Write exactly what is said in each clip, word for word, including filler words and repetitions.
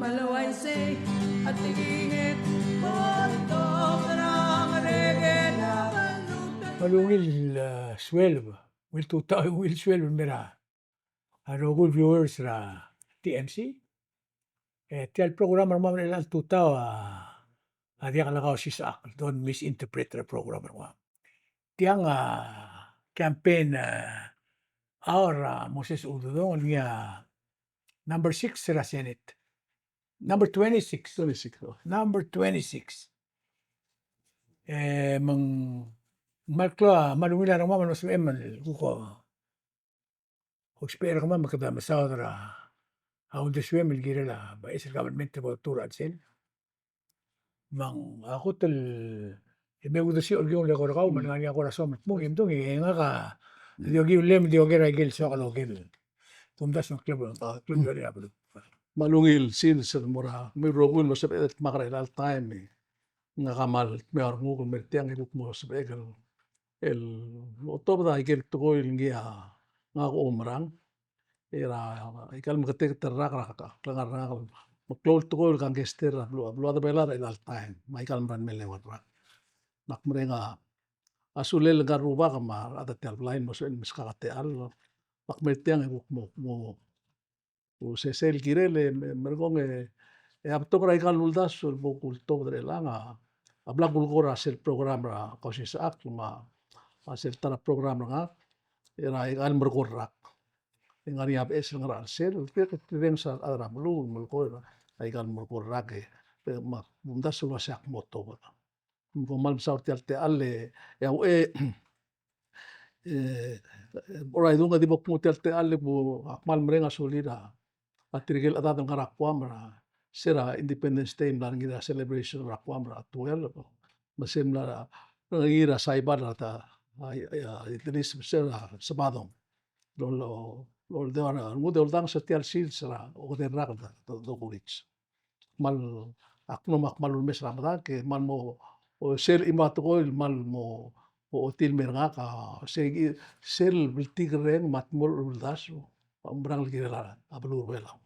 Me a ungil, eh, sueleb, ungil tutau, ungil sueleb el mei er a rokui el viewers er a T M C. E tia el program er kemam er chelecha el tutau a, a diak le kausisechakl, don't misinterpret er a program er kemam. Tiang a campaign, eh, hour er a Moses Uludong el ngii a number six er a Senate. Number twenty-six. Twenty-six, oh. Number twenty-six. E me ng kmal klou a, kmal ungil a rengmam el sebechem el kuk ousbech er kemam me kede mesaod er a uldesuem el kirel a beches el government el bo ltuu er a chelsel. Me ng a kot el, e me uldesuek el kinguu el eko er kau, me ng ngar er ngii a ko er a soam el kmo, e mdung, e ngak a di okiu el lem, di oker a ikel soak el oker. Kumdasu me ng klou, a, klou el, a, beluu. Me a ungil sils el mo er a, me a rokui el mo sebeched el dmak er a chelecha el taem e ngak a kmal dmeu a renguk el mer tiang e kuk mo sebechek el, el otobed a ikel tekoi el ngii a ngak a oumerang. Er a ikal meketeket el rak er a klengar er ngak el meklou el tekoi el kangkei er a beluu, a beluad er a Belau er a chelecha el taem. Me a ikal mera el mle ua el rak. Me ak mereng a sulel el ngar er a rubak me a rechad er tia el blai el mo sebechel el meskak a techall. Me ak mer tiang e kuk mo, mo, mo sesei el kirel e me, merekong e, e a betok er a ikal uldasu el bo kultobed er chelechang a, a bla kulekoi er a sel program er a kausisechakl me a sel ta er a program er ngak, er a ikal merekong el rak. E ngar er ngii a beches el ngar er a chelsel, el tirke el tirrenges a rechad er a beluu el melekoi er a ikal merekong el rak e, me a kumdasu el uase ak mo tobed. Me kom kmal mesaod er tia el techall e, e a uche, e, e, ora idung e di bo kmo tia el techall e bo, ak kmal mereng a solir a, a tirke el chedad el ngar er a Guam er a, se er a Independence Day, mla er ngii er a celebration er a Guam er a twelve, me se mla er ngii er a Saipan er a, a, a, a, Idris, se er a Sebadong. Lo, lo, lo, de, a, nguu de oldanges er tia el sils er a okedei el rak el do, do, dokurits. Kmal, ak mlo, me ak kmal ulemes er a medakl e kmal mo, o, sel chimo a tekoi el kmal mo, o, ochotii el mer ngak a, se, sel bltikerreng me a dmolech el uldasu, a oumerang el kirel a beluu er a Belau.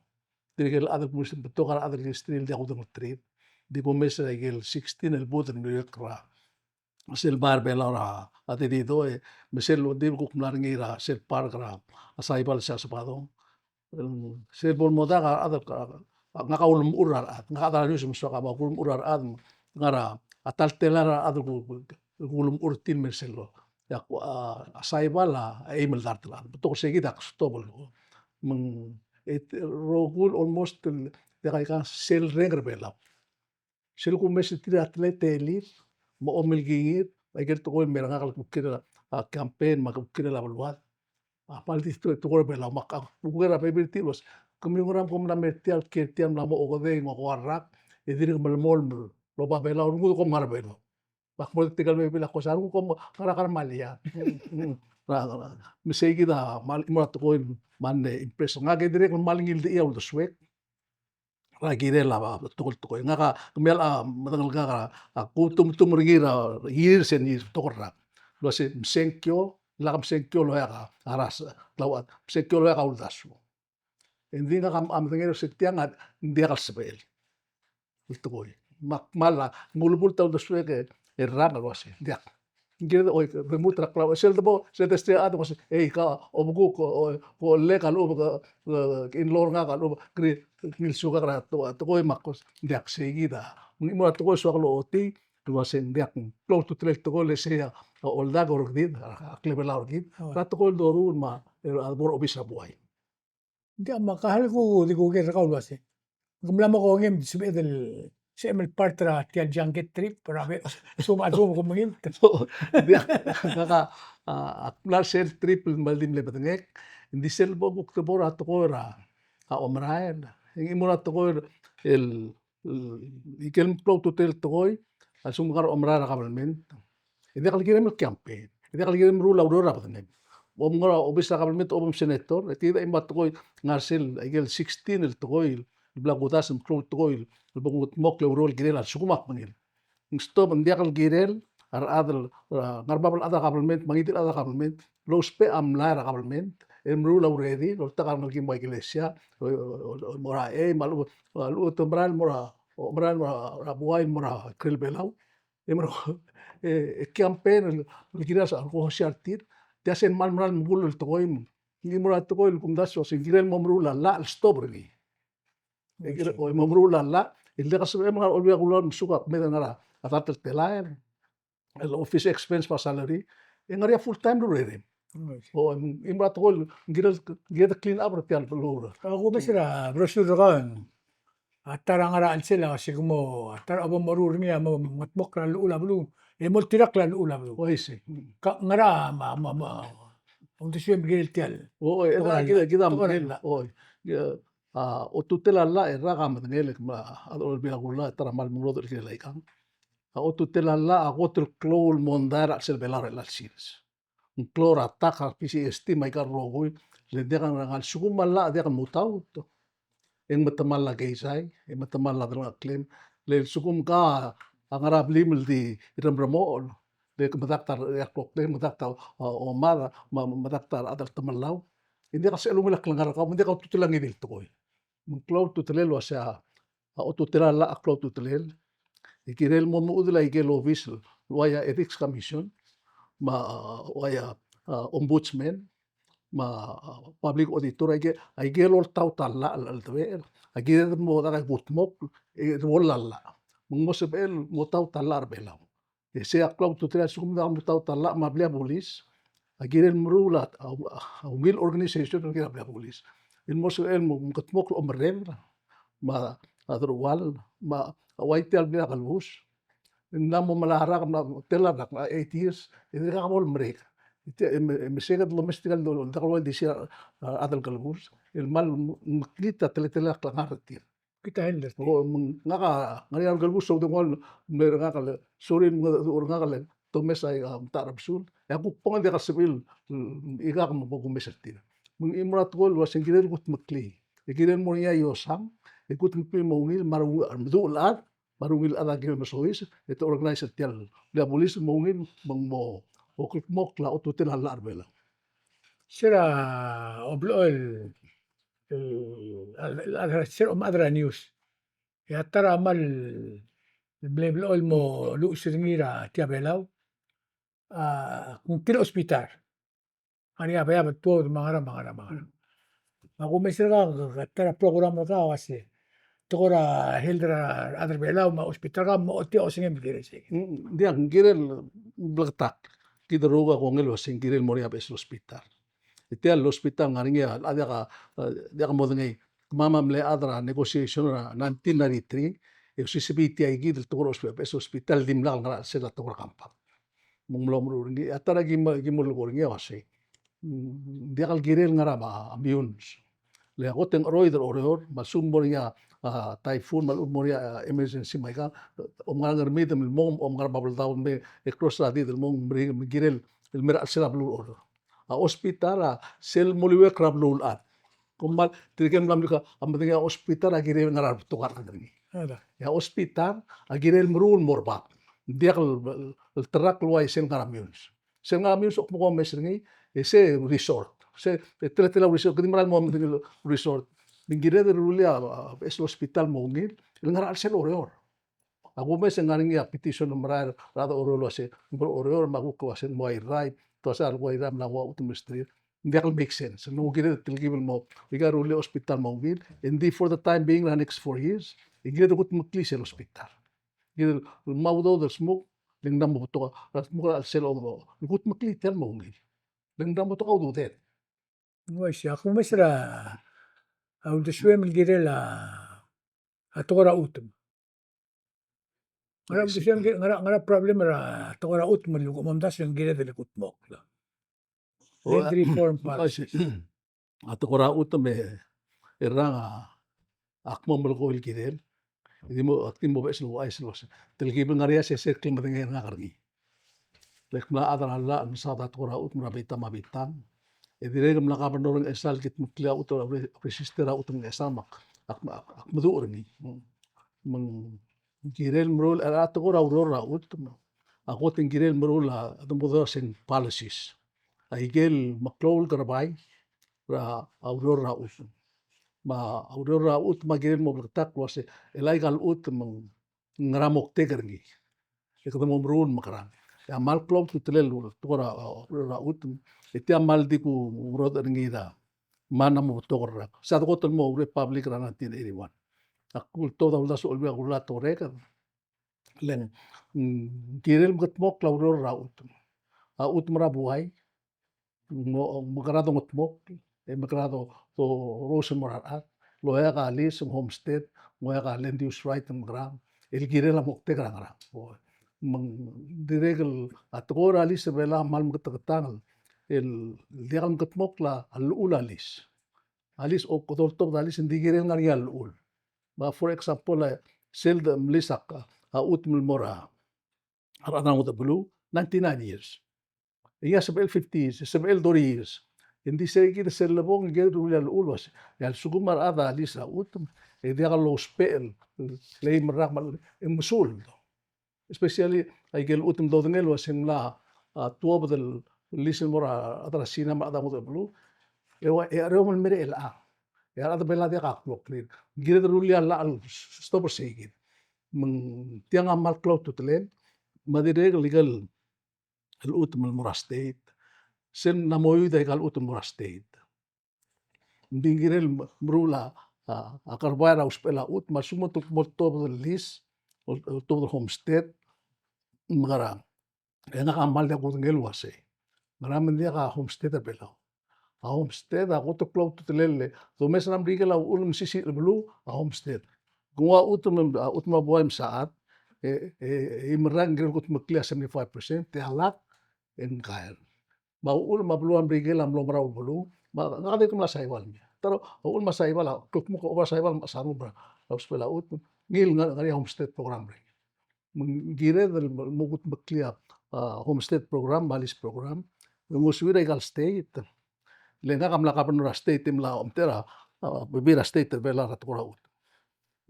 Tirke el chad el kmo se betok a rechad el kirel el diak kudengelterir. Di kumes er a ikel sixteen el booth el mlo er a sel bai er a Belau er a Dededo e, me sel ongdibel kuk mla er ngii er a sel park er a Saipan el se er a Sebadong. Sel bo el mo dak a rechad, a, ngak a ulemechur er a rechad, ngak a chad er a news me soak a bo kulemechur er a rechad, ngar er a, a ta el telael er a rechad el ku, ku, kulemechur er tir el mer sel lo. E a, a, a Saipan a, a eim el dart el chad, betok er sei kid a kstop el. Me ng, e, rokui el almost el, diak a ikang sel reng er a Belau. Sel kumes er tir a teletelir, me a omelekingir, a ikel tekoi el mer ngak el kuk kirel a, a, campaign, me a kuk kirel a beluad. A kmal di tekoi, tekoi er a Belau, me ak, ak uker a bebil er tir el uase, kemiu ngera me kom mla mer tia el kiei er tia el mla mo okedei, ng ua ko a rak, e dirk melemolem el oba Belau, rengud e kom ngar er a Belau. Me ak mo er tirke el bebil a ko sa rengud e kom ngar er a Karmalia. Me sei kid a kmal, mo er a tekoi el kmal impress er ngak e dirrek el kmal ngii el dechii a uldesuek er a kirel a, a, betok el tekoi. Ngak a, kemiu a, a, medengelkak a, a, kutumtum er ngii er a, ngii er sel ngii el betok el rak. El uase, msengkio, lak msengkio el oeak a, a ras, klauchad, msengkio el oeak a uldasu. E ng di ngak a, a medengei er se tiang a, ng diak el sebechel el tekoi. Me ak kmal a, mulebult a uldesuek e, e rang el uase, ng diak. Ng kired el, oi, remut er a klauchad, sel debo, sel desterir a chad, uase, ei, ka, obekuk, o, o, ko lek a lechub, ka, ka, in-law er ngak a lechub, kri, ngilsukak er a tekoi, tekoi me ak kos, ng diak sei kid a. Ng mo er a tekoi el soak el ochotii, el uase ng diak, klou a ultutelel el tekoi el sei a, a oldak er kid, a klebelau er kid. Oi. Er a tekoi el doruul me a, a bo er a obis er a buai. Ng diak, me a kall kuk di kuker er kau el uase, ke mla mo kongei me sebeched el, sebechem el part er a tia el junket trip er a be, sum a sum ko mengilt. Diak, ngak a, a, ak mla er sel trip el mle di mle bedengek, ng di sel bo kuk de bo er a tekoi er a, a omerael. Ng di mo er a tekoi el, el, ikel klou a ultutelel el tekoi, a lsekum ke ngar er a omerael er a kabelment, e diak el kirem el campaign, e diak el kirem el meruul a ureor er a bedengem. Bo mngar er a obis er a kabelment, bo msenator, e tia a chimo el tekoi, ngar er sel, ikel sixteen el tekoi, el bla kudasu el klou el tekoi, el bo kudmokl a ureor el kirel a lsekum ak mengilt. Ng stop, ng diak el kirel a rechad el, a, ngar er a bab el chad er a kabelment, me a ngii di el chad er a kabelment, el ousbech a mlai er a kabelment, E meruul a urerir, oltak a rengelekir el mo er a ikelesia, o, o, o, mo er a, e, me a lechub, a lechub e te merael el mo er a, o, merael el mo er a, er a buai el mo er a ikrel Belau. E meruul, e, e campaign el, el kirir a se, a ko hosia er tir, tia se ng kmal merael el mekull el tekoi, ng di mo er a tekoi el kumdasu e se ng kirel mo meruul a llach el stop er ngii. E kirel, o, mo meruul a llach, e le ka sebechem el ngar er a Olbiil er a Kelulau el mesuk a kmeed el ngar er a dart el telael, el office expense me a salary, e ng ngar er ngii a full time el urerem. O, e mo er a tekoi el kirel, kirel clean up er tia el beluu. Ak omes er a brochure er kau, a ta er a ngar er a chelsel a se ke mo, a ta er a bo moruul er ngii a mo, mo mengetmokl er a llechul a beluu, e mo oltirakl a llechul a beluu. Oi, sei. Ka, ngera me a, me a, me a uldesuem el kirel tia el. O, e, tekoi er a, kid a, kid a tekoi er a medengei el, llach. O, e, a, otutel a llach e rak a medengei el kmo a, a Olbiil er a Kelulau a ta er a kmal mengodech el kirel aikang. A otutel a llach a kot el klou el mondai er a chelsel Belau er a chelecha el sils. Ng klou er a tax, a PGST me aika el rokui, le ng diak a ngar er ngii a lsekum a llach a diak el mutaut, e ng metemall a keizai, e metemall a delengcheklem, le lsekum ka a ngar er a blim el di remremochel, le ke medakt a rechad er a kloklem, medakt a, a, omad, me, medakt a rechad el temellau, e ng diak a sebechel ungil a klengar er kau, me ng diak a otutel a ngii di el tekoi. Me ng klou a ultutelel el uasei a otutel a llach a klou a ultutelel. E kirel mo mechudel aike el obis el uai a Ethics Commission, me a uai a, a, Ombudsman, me a, a, Public Auditor, aike, aike el oltaut a llach el, el cheldebechel. Aike el mo dak a kutmokl, e, el bo el llach. Me ng mo sebechel el mo taut a llach er a Belau. E sei a klou a ultutelel a lsekum ng diak el mutaut a llach me a blil a bulis, a kirel meruul a, a, a ungil organization el kirel a blil a bulis el mo sebechel el mo, mo kutmokl a omerreder, me a, a deruchall, me a uai tia el blil a kelebus. Ng mla mo melai a rak, mla mo tela el rak, a eight years, e dirkak bo lemerek. E tia, e me, e me sei kid el domestic el, el diak el uaisei a, a, a chad el kelebus, el kmal mekngit a teletelel a klengar er tir. Kid a handle er tir. O, me ng ngak a, ngar er ngii a kelebus el soak el mle er ngak el, sorry, me ng, er ngak el, te omes a, a, metacherbesul. E a kuk bong e diak a sebechir el, mm, ikak me bo kumes er tir. Me ng mo er a tekoi el uasei ng kirel kutmeklii. E kirel mo er ngii a iosang, e kutmeklii el mo ungil, me a re, meduch el chad, me a re ungil el chad a kirel mesois, e te organize er tia el, blil a bulis el mo ungil, me ng mo, okldmokl a otutel a llach er a Belau. Se er a, o blechoel, el, el, el, se er a omechad er a news. E a ta er a kmal mle blechoel el mo luches er ngii er tia Belau. A, kung tir a hospital. Ngar er ngii a beab el tuobed me a ngerang, me a ngerang, me a ngerang. Me a kumes er kau, a ta er a program er kau a uasei, tekoi er a health er a rechad er Belau me a hospital er kau, me a ochotii a osengem el kirel sei. Mm, diak, ng kirel bleketakl. Kid el rokui a kongei el uasei ng kirel mo er ngii a beches el hospital. E tia el hospital ngar er ngii a, a diak a, a diak modengei. Kemam a mle chad er a negotiation er a nineteen ninety-three, e osisiu tia kid el tekoi er a hosp-, beches el hospital el dimlak el ngar er a chelsel a tekoi er a compact. Me ng mlo meruul er ngii, a ta er a ki mo, ki mo lekoi er ngii a uasei, mm, diak el kirel ngar er a, a, meyuns. Le a kot e ng cheroid er a Oreor, me a lsekum ng mo er ngii a, a, typhoon, me a lechub e ng mo er ngii a, a, emergency me aika, om ngar er a Ngermid el mong, om ngar er a Babeldaob el me, e cross er a did el mong, me ng kirel el mer a chelsel a beluu er a Oreor. A hospital a sel moliuekl er a beluulechad. Kom kmal, tirke el mla mlik a medengei a hospital a kirel ngar er a rebetok a rechad er ngii. E a hospital a kirel meruul el mo er bab. Ng diak el, el, el terrak el uai sel ngar er a meyuns. Sel ngar er a meyuns a kmo kom omes er ngii, e se resort. Se, e teletelel a resort, kede merael el mo medengei el resort. Me ng kired el rullii a, a, beches el hospital el mo ungil, el ngar er a chelsel Oreor. A kumes e ng ngar er ngii a petition el merael er a rechad er a Oreor el uasei, ng mo er a Oreor me a kuk uasei ng mo Airai, te uasei a leko Airai me ng ua chutem er tir. Ng diak el make sense. Ng kired el telkib el mo, aika el rullii a hospital el mo ungil, e ng di for the time being er a next four years, e ng kired el kutmeklii sel hospital. Kired el mo udoud el smuk, le ng mla mo betok a, smuk er a chelsel a udoud, el kutmeklii tia el mo ungil. Le ng mla mo betok a ududed. Ng uaisei, a kumes er a, a uldesuem el kirel a, a tekoi er a chutem. Ngera uldesuem, ngera, ngera problem er a tekoi er a chutem el kuk momdasu e ng kired el kutmokl. O, health reform policy. A tekoi er a chutem e, e rang a, ak mo melekoi el kirel. Di mo, ak di mo beches el ouchais el uasei, telkib el ngar er ngii a sesei el klemedengei er ngak er ngii. Le ak mla chad er a llach el mesaod a tekoi er a chutem er a Beita me a Bitang. E dirrek el mla governor er a Ngchesar el kutmeklii a chutem, re-, register a chutem er a Ngchesar me ak, ak, ak, ak meduch er ngii. Me ng kirel meruul, a tekoi er a ureor er a chutem a kot e ng kirel meruul a, a domekedong er a sel policies. Aike el meklou el kerebai, er a ureor er a chutem. Me a ureor er a chutem me a kirel mo bleketakl el uase, el aika el chutem me ng ngera moktek er ngii. E kede mo meruul el mekerang. E a kmal klou a ultutelel el tekoi er a, a, ureor er a chutem. E tia a kmal di kumerrodech er ngii er a, me ng mo betok el rak. Se a dekot el mo Republic er a nineteen eighty-one. Ak ultobed a uldasu el Olbiil er a Kelulau a tekoi er a ked. Le ng, mm, kirel mekedmokl a ureor er a chutem. A chutem er a buai, ng mo, ng mekera dongedmokl, e mekera do, dorous el mo er a rechad, el oeak a lease, ng homestead, ng oeak a land use right, ng mekera, el kirel a moktek er a ngerang. Me ng dirrek el a tekoi er a lease er a Belau a kmal meketeketang el, el diak el mekedmokl a llechul a lease. A lease, o kede oltobed a lease, ng di kirel ngar er ngii a llechul. Me a for example, a sel de mlease a, a chutem el mo er a, a rechad er a ngodech el beluu, ninety-nine years. E ngii a sebechel fifty years, sebechel thirty years. Ng di sei kid sel lebong, ng kirel el rullii a llechul el uase, e a lsekum a rechad a lease er a chutem, e diak lousbech el, el eim el rak me a, e mesuub. Especially aike el chutem el dodengei el uase ng mla, a, tuobed el lease el mo er a rechad er a Sina me a rechad er a ngodech el beluu. E ua, e a cherreu me ng mera el a. E a rechad er a Belau a diak a kloklir. Ng kired el rullii a llach el stop er sei kid. Me ng tiang a kmal klou a ultutelel, me a dirrek el ikel chutem el mo er a state. Sel mla mo oid aika el chutem el mo er a state. Ng di kirel meruul a, a, a kerebai er a usbechel a chutem, me a lsekum te mo tuobed el lease, o, o tuobed el homestead, me ngerang. E ngak a kmal diak kudengei el uase, ngera me ng diak a homestead er a Belau. A homestead a kot el klou a ultutelel, e domes er a Merikel a uchul me sisiich er a beluu a homestead. Kung a chutem, a chutem a buai me a sechad, e, e, e, e merang, ng kirel kudmeklii a seventy-five percent, e a lak, e ng kael. Me a uchul me a beluu er a Merikel a mlo merau el beluu, me ngak a dirk mla Saipan el mei. Ta er a uchul me a Saipan a, kuk mo ko er a Saipan me a saru er a usbechel a chutem, ngii el ngar, ngar er ngii a homestead program er ngii. Me ng kired el mo kudmeklii a, a, homestead program me a lease program. Me ng ngosuir aika el state. Le ngak a mla governor er a state e mla omtechei er a, a, bebil er a state er a Belau er a tekoi er a chutem.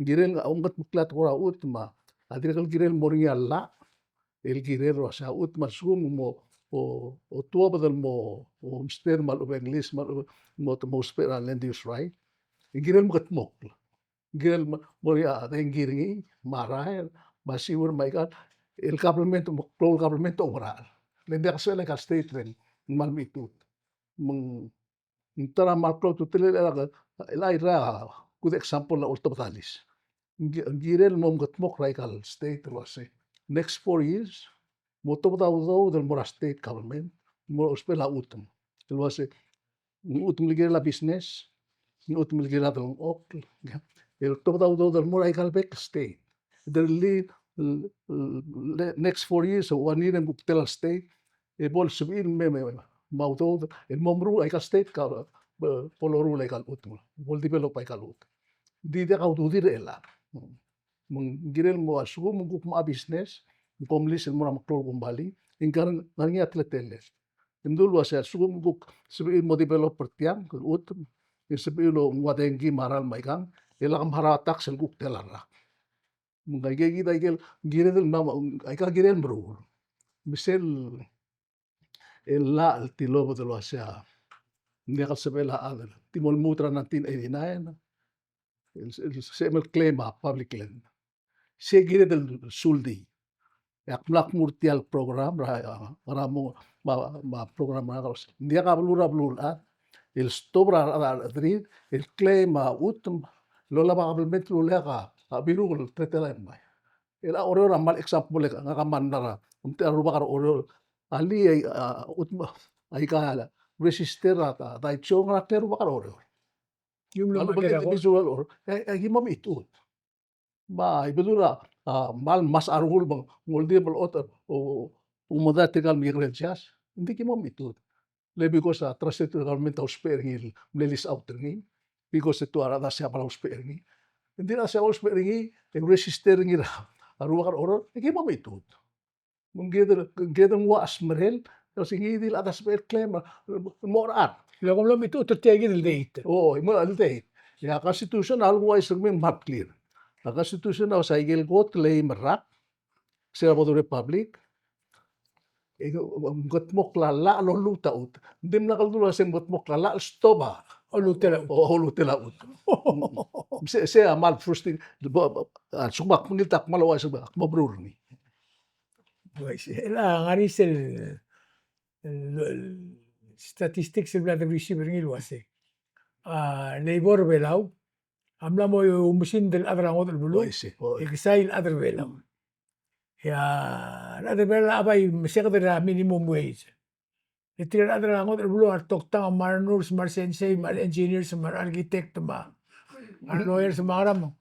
Ng kirel a omkedmeklii a tekoi er a chutem me a dirrek el kirel el mo er ngii a llach el kirel el uase a chutem me a lsekum ng mo, o, o tuobed el mo, o, homestead me a lechub e ng lease me a lechub, mo, mo ousbech er a land use right. Ng kirel mekedmokl. Ng kirel mo, mo er ngii a dengki er ngii, me a rael, me a sewer, me aika el, el government, me a klou el government a oumera. Le ng diak a sebechel aika el state er ngii, ng kmal mechitechut. Me ng Ng ta er a kmal klou a ultutelel el, el, el, el, good example el oltobed a lease. Ng ki-, ng kirel el mo mekedmokl er aika el state el uase, next four years, mo tobed a udoud el mo er a state government, mo ousbechel a chutem. El uase, ng chutem el kirel a business, ng chutem el kirel a delengchokl, el tobed a udoud el mo er aika el bek el state. Del, l-, l-, next four years, one year e ng kuk tela el state, e bo lsebechir me, me, me a udoud el mo meruul aika el state ka, bo, bo loruul aika el chutem, bo ldevelop aika el chutem. Ng di diak a ududir er chelechang. Me ng kirel mo a lsekum ng kuk mo a business, ng kom lease el mo er a meklou el kombalii, e ng ngar, ngar er ngii a teletelel. Ng di el uase a lsekum ng kuk sebechir el mo develop er tiang el chutem, e sebechir el mo ua dengki me a rael me aikang, e lak mharau a tax el kuk tela el rak. Me ng aike kid a ikel, kired el, aika kirel meruul. Me sel, el llach el tilobed el uase a, ng diak el sebechel a chad el di mo lmuut er a nineteen eighty-nine, el, el sebechem el claim a public land. Se kired el suldi. E ak mla kmu er tia el program er a, er a mo, me a, me a program er a, ng diak a beluu er a beluulechad el stop er a, er a, er a, el claim a chutem el olab a kabelment el uleak a, a biruk el teletelel a bai. El a Oreor a kmal example, ngak a mla er a, omtechei er a rubak er a Oreor, a lii, a, chutem, aika el register er a, a, Taichung, a ngera el rubak er a Oreor. Ng mlo, a lubak er a individual Oreor, e, e, ki mo mechitechut. Me a Ibedul a, a, kmal mesa a rengul me ng oldibel a oter, o, o, omdasu tirka el mekekerei el judge, ng di ki mo mechitechut. Le because a trust er a government a ousbech er ngii el mle lease out er ngii, because e tua rechad er a Siabal a ousbech er ngii. Ng di rechad er a Siabal a ousbech er ngii, e register er ngii er a rubak er a Oreor, e ki mo mechitechut. Me ng kired, kired el nguu a smerel, el uase ngii di el chad a sebechel el claim, mo er a. Le kom mlo mechitechut er tia kid el date. O, mo er a date. E a Constitution a lenguu a isei me ng kmal clear. A Constitution a uase aike el kot el eim el rak, se er a bo de Republic, E, ng kedmokl a llach el oluut a chutem. Ng dimlak el dulu a se ng kedmokl a llach el stob a oluut el chutem. O, oluut el chutem. Se, se a mal first thing. A, suk mak mengilt a kmal ua se ak mo meruul er ngii. Uaisei, el ngar er ngii sel, el, el statistics el bla de receive er ngii el uase a labor er Belau a mla mo oumesingd el chad er a ngodech el beluu, uaisei, e kesai el chad er Belau. E a rechad er Belau a bai meseked er a minimum wage. E tirka el chad er a ngodech el beluu a re toktang, me a re nurse, me a re sensei, me a re engineers, me a re architect, me a re lawyers, me a ngerang.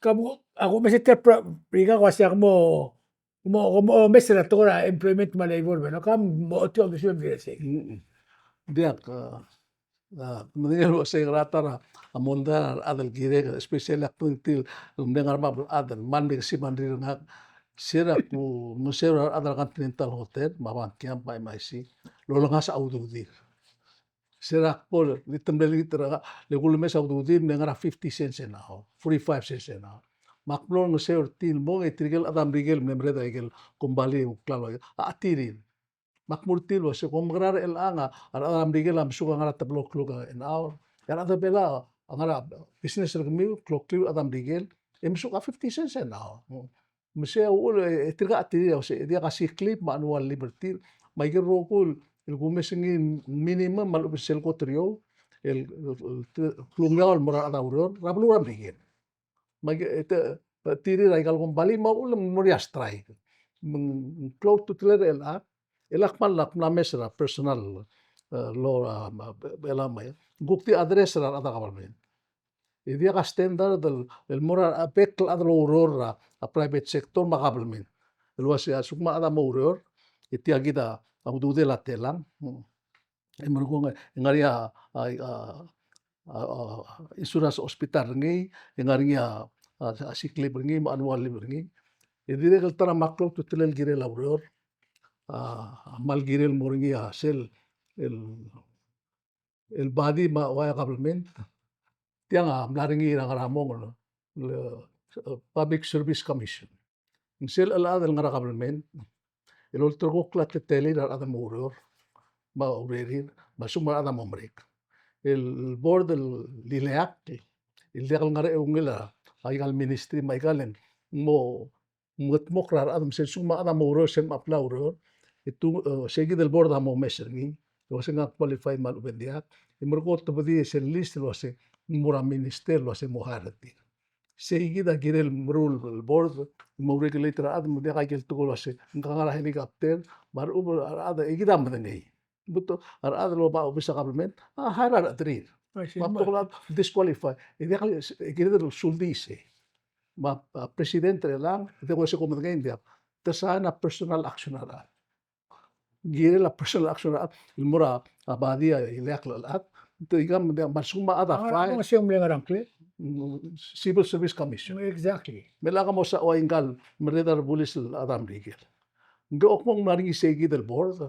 Ka mo, a kumes er tia el pro-, er ngak a uase ak mo, mo, mo omes er a tekoi er a employment me a labor, me a, ka mo ochotii a uldesuel el kirel sei. Mm. Diak, a, a, medengei el uase ngera ta er a mondai er a rechad el kirek, especially a kngtil el mle ngar er a bab el chad el kmal mekesib a rengrir er ngak. Se er a kungeseu er a rechad er a Continental Hotel, me a Bank Camp, me a M I C, lolengasech a ududir. Se er a kbo, di te mle lengit er a, le kulemes a ududir, mle ngar er a fifty cents an hour, forty-five cents an hour. Me ak mlo olengeseu er tir el mong, e tirke el chad er a Merikel el mle merreder er a ikel kombalii el klalo a, a chetirir. Me ak mo er tir el uase, kom mekerang er chelechang a rechad er a Merikel a mesuk a ngar er a teblo el kluk an hour? E a rechad er a Belau a ngar er a business er kemiu, klokliu el chad er a Merikel, e mesuk a fifty cents an hour. Me sei a uchul e, e tirka a chetirir a uase, e diak a sick leave me a annual leave er tir. Me aike el rokui el kumes er ngii el minimum me a lechub e sel kot er eou, el, el, el, el klungiaol el mo er a rechad er a ureor er a beluu er a Merikel. Me aike, e te, chetirir a ikal kombalii me a uchul me ng mo er ngii a strike. Me ng klou a ultutelel er chelechang, e ak kmal, ak mla mes er a personal, e, law er a, me a, Belau me a, ng kuk di address er a rechad er a government. E diak a standard el, el mo er a bek el chad el oureor er a, a private sector me a government. El uase a lsekum a chad a mo oureor, e tia kid a ududel a telang. Mm. E merekong e ng ngar er ngii a, a, a, a, a insurance hospital er ngii, e ng ngar er ngii a, a, a sick leave er ngii, me a annual leave er ngii. E dirrek el ta er a mle klou a ultutelel el kirel a ureor, a, a kmal kirel el mo er ngii a sel, el el body me a ua government. Tiang a mla er ngii er a ngar er a mong el, el, e, Public Service Commission. Ng sel chad el ngar er a government el olterekokl a teletelir a rechad el mo oureor, me a urerir, me a lsekum a rechad a mo merek. El board el ileakl, el diak el ngar er a eungel a ikal ministry me a ikal e ng mo mengedmokl er a rechad me sel lsekum a chad a mo oureor, sel mla oureor, e tung, e, sei kid el board a mo omes er ngii, e uase ngak a qualified me a lechub e ng diak, e merekong e tebedii sel list el uase ng mo er a minister el uase mo hire er tir. Sei kid a kirel el meruul el board, mo regulate er a chad, me ng diak a ikel tekoi el uase ngka a ngar er a helicopter, me a lechub e a rechad, e kid a medengei. Betok a rechad el oba obis a government a hire a rechederir. Me a betok el disqualify. E diak el, e kired el suldi sei. Me a, a president er chelechang, e de ko se ko medengei, ng diak. Te sign a personal action er a rechad. Ng kirel a personal action er a rechad el mo er a body a ileakl el chad. Te ikang me ng diak, me a lsekum a chad a file. Ng se ng mle ngar er a ngklel? Mm, Civil Service Commission. Exactly. Me lak a mo sa ua ngkal merreder er a bulis el chad er a Merikel. Ng diak, kmo ng mla er ngii sei kid el board.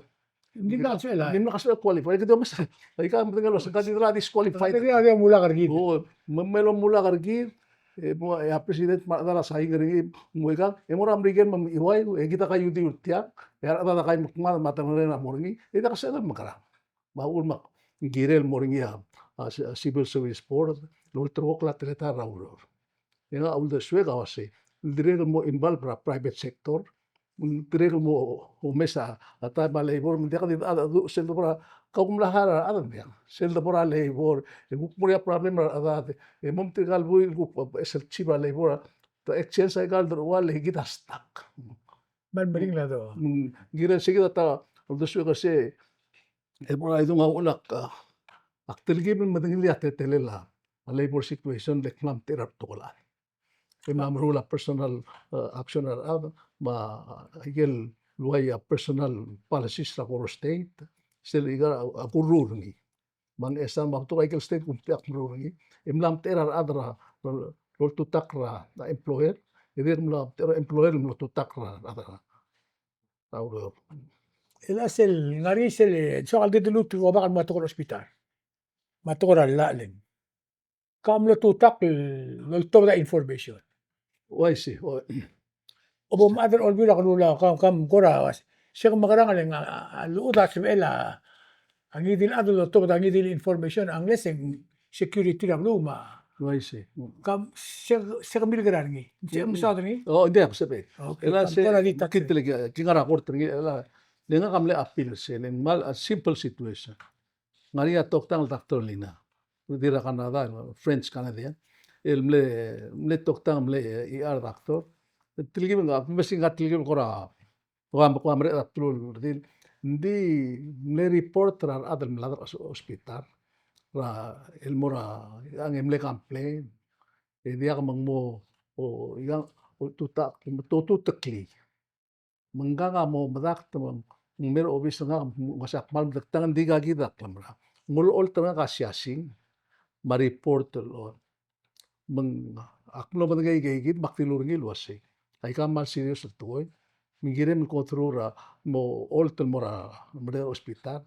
Ng dimlak a sebechel a, ng dimlak a sebechel el qualify. Kede omes, aika medengei el uase ng di disqualified. Ng di, ng di omulak er kid. O, me, me lomulak er kid, e, mo, e a president me a rechedal a sain er ngii, mo ikang, e mo er a Merikel me mchiuaiu, e kid a kaiudiu er tiang, e a rechedad a kaimekngad me a temereng a mo er ngii, e diak a sebeched el mekerang. Me a uchul me ng kirel el mo er ngii a, a, a Civil Service Board, el olterekokl a teletael er a ureor. E ngak a uldesuek a uasei, ng dirrek el mo involve er a private sector, ng dirrek el mo omes a, a taem a labor, me ng diak di, a, a, sel debo er a, kau mla hire a rechad, ng diak. Sel debo er a labor, e kuk mo er ngii a problem er a rechad, e mo tirka el buil, kuk, e sel chief er a labor, te exchange a ikal deruchall, e kid a stuck. Me ng meringel a do. Mm, ng kirel sei kid a ta, uldesuek a sei, e bo er a idung a uchul ak, a, ak telkib el medengelii a teletelel a labor situation el kmal mtechir a betok el chad. E mla meruul a personal, e, action er a rechad, me a, a, ikel ua a personal policies er a Koror State, sel ikal a, a kurruul er ngii. Me ng chesang me a betok a ikel state kumtechei ak meruul er ngii. E mla mtechir a rechad er a, er a, loltutakl er a employer, e dirrek el mla mtechir a employer el mla loltutakl er a rechad er a, er a ureor. E le sel, ngar er ngii sel, soak el di deluut el kobak el mo er a tekoi er a hospital. Me a tekoi er a llach el. Ka mlo tutakl el oltobed a information. Uaisei, ua. Obo mad er a Olbiil er a Kelulau, ka, ka kora, Se ke mekerang e le ng, a, a, a lechub a sebechel a ngii di el chad el lotobed a ngii di el information, unless e ng security er a beluu me a. Uaisei. Ka, se, se ke milker er ngii. Se ke mesaod er ngii. O, ng diak, se be. Okay, el a se, kid el ki ngar er a court er ngii, el a, le ngak a mle appeal er se, le ng kmal a simple situation. Ng ngar er ngii a toktang el Doctor Lina. Di er a Canada, French Canadian. El mle, mle toktang, mle E R doctor. Telkib, ng, me se ng telkib el kora, kora, kora mereched a bdelul redil. Ng di mle report er a rechad el mlad er a hos-, hospital. Er a, el mo er a, ng mle complain. E diak me ng mo, o, ng, o, tutak, to, tuteklii. Me ngkang a mo medakt me ng mei er a obis er ngak, me ng uase ak kmal medektang, ng di aika kid a klemera. Ng olecholt er ngak a siasing, me a report el, me ng ak mlo medengei aika kid, me ak dilu er ngii el uasei, aika a kmal serious el tekoi, me ng kirem el go through er a mo olecholt el mo er a, mo er a hospital.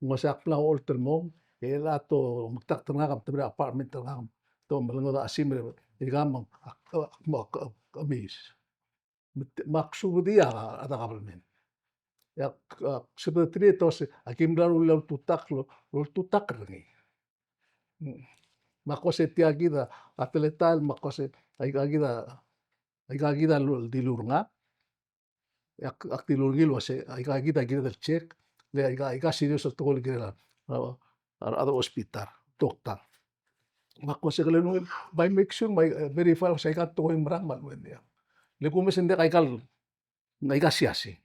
Ng uase ak mla olecholt el mong, e chelecha te omekdakt er ngak, me te mei er a apartment er ngak, te omelengodech a sim er aika me ng, ak, ak, ak, ak, amiss. Me te, me ak subedii a, a rechad er a government. E ak, ak subedii e te uase, aki mla rullii a ultutakl, ultutakl er ngii. Mm. Me ak uase tia kid a, a teletael, me ak uase, aika kid a, aika kid a lu-, dilu er ngak. E ak, ak dilu er ngii el uase, aika kid a kired el check, le aika, aika serious el tekoi el kirel a, a, a rechad er a hospital, toktang. Me ak uase ke le ungil, bai make sure, bai, eh, verify el uase aika el tekoi el merang me a lechub e ng diak. Le kumes e ng diak aika el, aika siasing.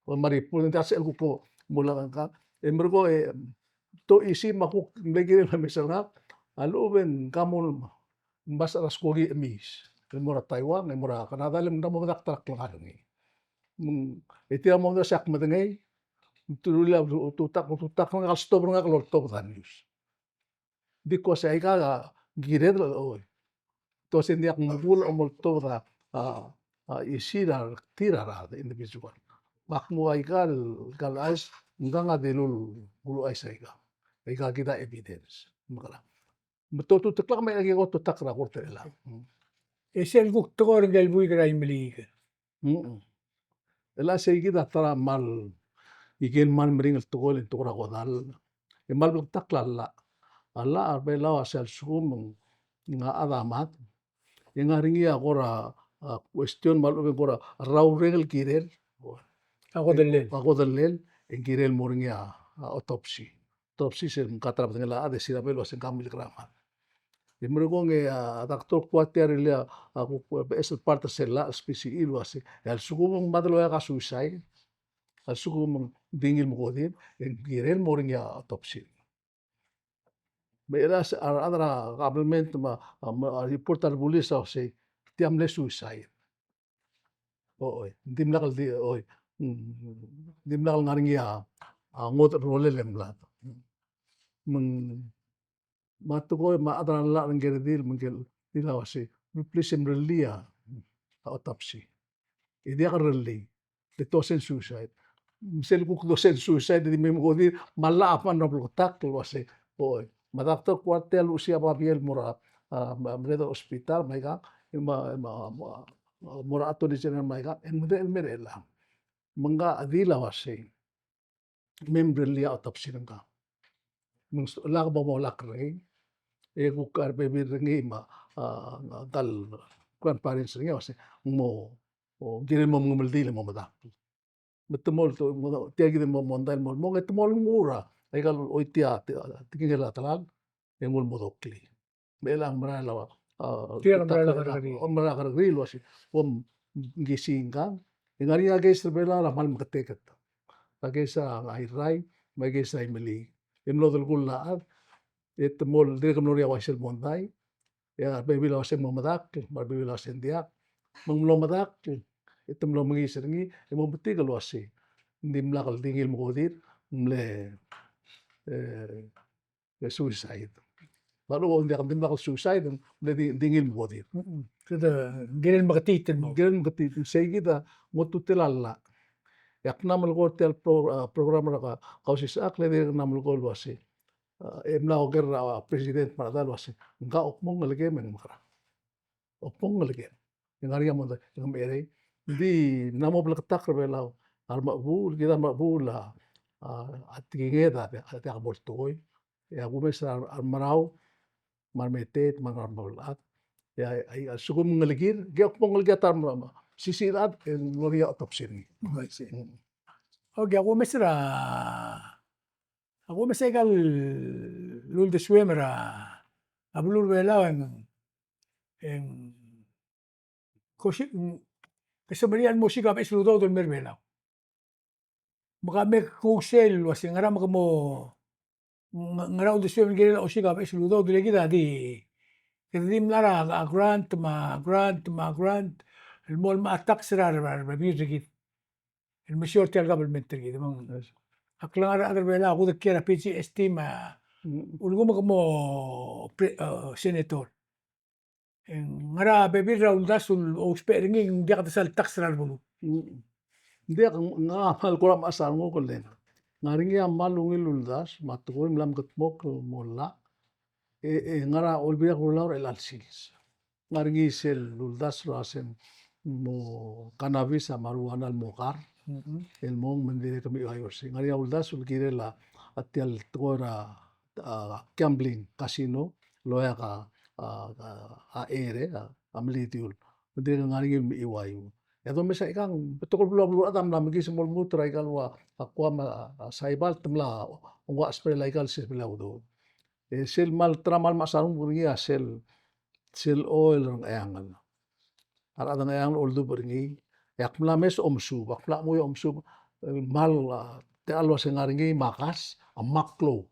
Me a report e ng diak sel kuk mo lak ngka. E merekong e, to isei me a kuk mle kirel el omes er ngak, a lechub e ng ka mo, mesa er a skoki emiis. El mo er a Taiwan, el mo er a Canada, le ng mo medakt er a klengar er ngii. Me ng, e tia mo medakt e ak medengei, te rullii a ultutakl, ultutakl, ngak el stop er ngak el oltobed a news. Di ko se aika a kired el, oi. Te uase ng diak mobul el mo oltobed a, a, a isei er a, tir a rechad, individual. Me ak mo aika el, aika el chais, ngkang a dilu el kuluchais aika. Aika kid a evidence. Mekerang. Me te ultuteklak me aki ko ultutakl er a court er chelechang. E sel kuk tekoi er ngike el buik er a Imeliik. Mm. Chelecha sei kid a ta er a kmal, ikel kmal meringel tekoi el tekoi er a kodall. E kmal bleketakl a llach. A llach er a Belau a sel lsekum ng, ng a chad a mad. E ng ngar er ngii a kora, a, question me a lechub e ng kora rraurreng el kirel. A kodellel. A kodellel, e ng kirel mo er ngii a, a autopsy. Autopsy sel mkat er a bedengel a chad e sirabe el uase ng ka milk er a mad. E merekong e a, a doctor Kuatia a rirellii a, a kuk beches el part er sel llach el special el uase, e a lsekum ng mad el oeak a suicide, a lsekum ng di ngii el mekodir, e ng kirel mo er ngii a autopsy. Me chelecha a rechad er a government me a, me a report er a rebulis a uase, tia mle suicide. Oi, dimlak el di, oi, mm, dimlak el ngar er ngii a, a ngodech el rolel e mlad. Me ng, me a tekoi, me a chad er a llach er ngii el redil, me ngii el redil a uase, please em rellii a, a autopsy. E diak lerellii, le te uase ng suicide. Me sel kuk te uase ng suicide, di me mekodir, me a llach a kmal bleketakl el uase, oi. Me a doctor Kuatia a luchesii a babier el mo er a, a, me, merreder er a hospital, me aikang, me, me, me, mo er a Attorney General me aikang, e ng medechel el mer chelechang. Me ngka a chedil a uasei, me mrellii a autopsy er ngkang. Me ng lak bo mo lak er ngii, e kuk a rebebil er ngii me a, a, ngka el grandparents er ngii a uasei, ng mo, o, kirel mo mengemeldiil e mo medakl. Me te mo, tia kid el mo, mondai el mo, mo, e te mo nguu er a, aika el, oi tia, tia, tekingel a telal, e nguu el mo doklii. Me chelechang merael a, a, tia el merael a kerrekeriil. O, merael a kerrekeriil el uasei, bo mkisii ngkang, e ng ngar er ngii a case er a Belau a kmal meketeket. A case er a Irrai, me a case er a Imeliik. E mlo delkull a chad, e te mo, dirrek el mlo er ngii a uaisei el mondai, e a rebebil a uasei ng mo medakl, me a rebebil a uasei ng diak. Me ng mlo medakl, e te mlo mengiis er ngii, e mo metik el uasei, ng dimlak el di ngii el mekodir, ng mle, e, e suicide. Me a lechub e ng diak, ng dimlak el suicide, ng mle di, di ngii el mekodir. Mm-mm. Kede, ng kirel meketiit el mo. Ng kirel meketiit, sei kid a mo ultutelel a llach. E ak mla melekoi er tia el pro-, a, program er a ka-, Kausisechakl, e dirrek el mla melekoi el uasei, a, e mla oker er a president me a rechedal el uasei, ngka a kmo ng ngelekem e ng mekerang. A kmo ng ngelekem. E ng ngar er ngii a mondai, e ng merreder. Ng di mla mo bleketakl er a Belau. a remechebuul, kid a remechebuul a, a, a tekinged a, a diak bo el tekoi. E a kumes er a, a remerau, me a remeteet, me a remerau el chad. E a, a, a lsekum ng ngelekir, ke kuk mo ngelekir a ta er a, sisiich el chad, e ng loia otobsi er ngii. I see. Mm. Okay, a kumes er a, a kumes er a ikal uldesuem er a, a beluu er a Belau e ng, e ng, kosik, ke semeriar el mo osiik a beches el udoud el mei er a Belau. Me ka me kuk sel el uase ngera me ke mo, ng-, ngera uldesuem el kirel a osiik a beches el udoud, le kid a di, kede di mla er a, a grant, me a grant, me a grant, el mo, el mo tax er a, er a, er a rebebil er kid. El mesiou er tia el government er kid. Me ng, yes, a klengar er a rechad er a Belau a kudekiei er a P G S T me a, mm, ulekum ke mo pre-, eh, senator. E ng ngera bebil er a uldasu el ousbech er ngii, ng diak desal tax er a rebeluu. Mm. Ng diak, ng, ng kmal kora mechas a renguk el, ng ngar er ngii a kmal ungil el uldasu, me a tekoi el mla mekedmokl el mo llach, e, e ngera Olbiil er a Kelulau er chelecha el sils. Ng ngar er ngii sel uldasu el uase ng mo cannabis a marijuana el mo kar, mm-hmm, el mong me ng dirrek el mechiuaiu er sei. Ng ngar er ngii a uldasu el kirel a, a tia el tekoi er a, a, gambling, casino, el oeak a, a, a, a ere, a, a melidiul. Me ng dirrek el ngar er ngii el mechiuaiu. E a domes aikang, betok el beluu, beluu er a chad a mla mekiis el mo lmuut er a ikal ua, a Guam, a, a Saipan, te mla ongua chesbel a ikal sesbel a udoud. E sel kmal, ta er a kmal mechas a renguk er ngii a sel, sel oil er a Ngcheangel. A rechad er a Ngcheangel a oldubech er ngii, e ak mla mes a omesuub, ak mla chemuiu a omesuub, e, kmal, a, te a uase ng ngar er ngii me a gas a kmal klou.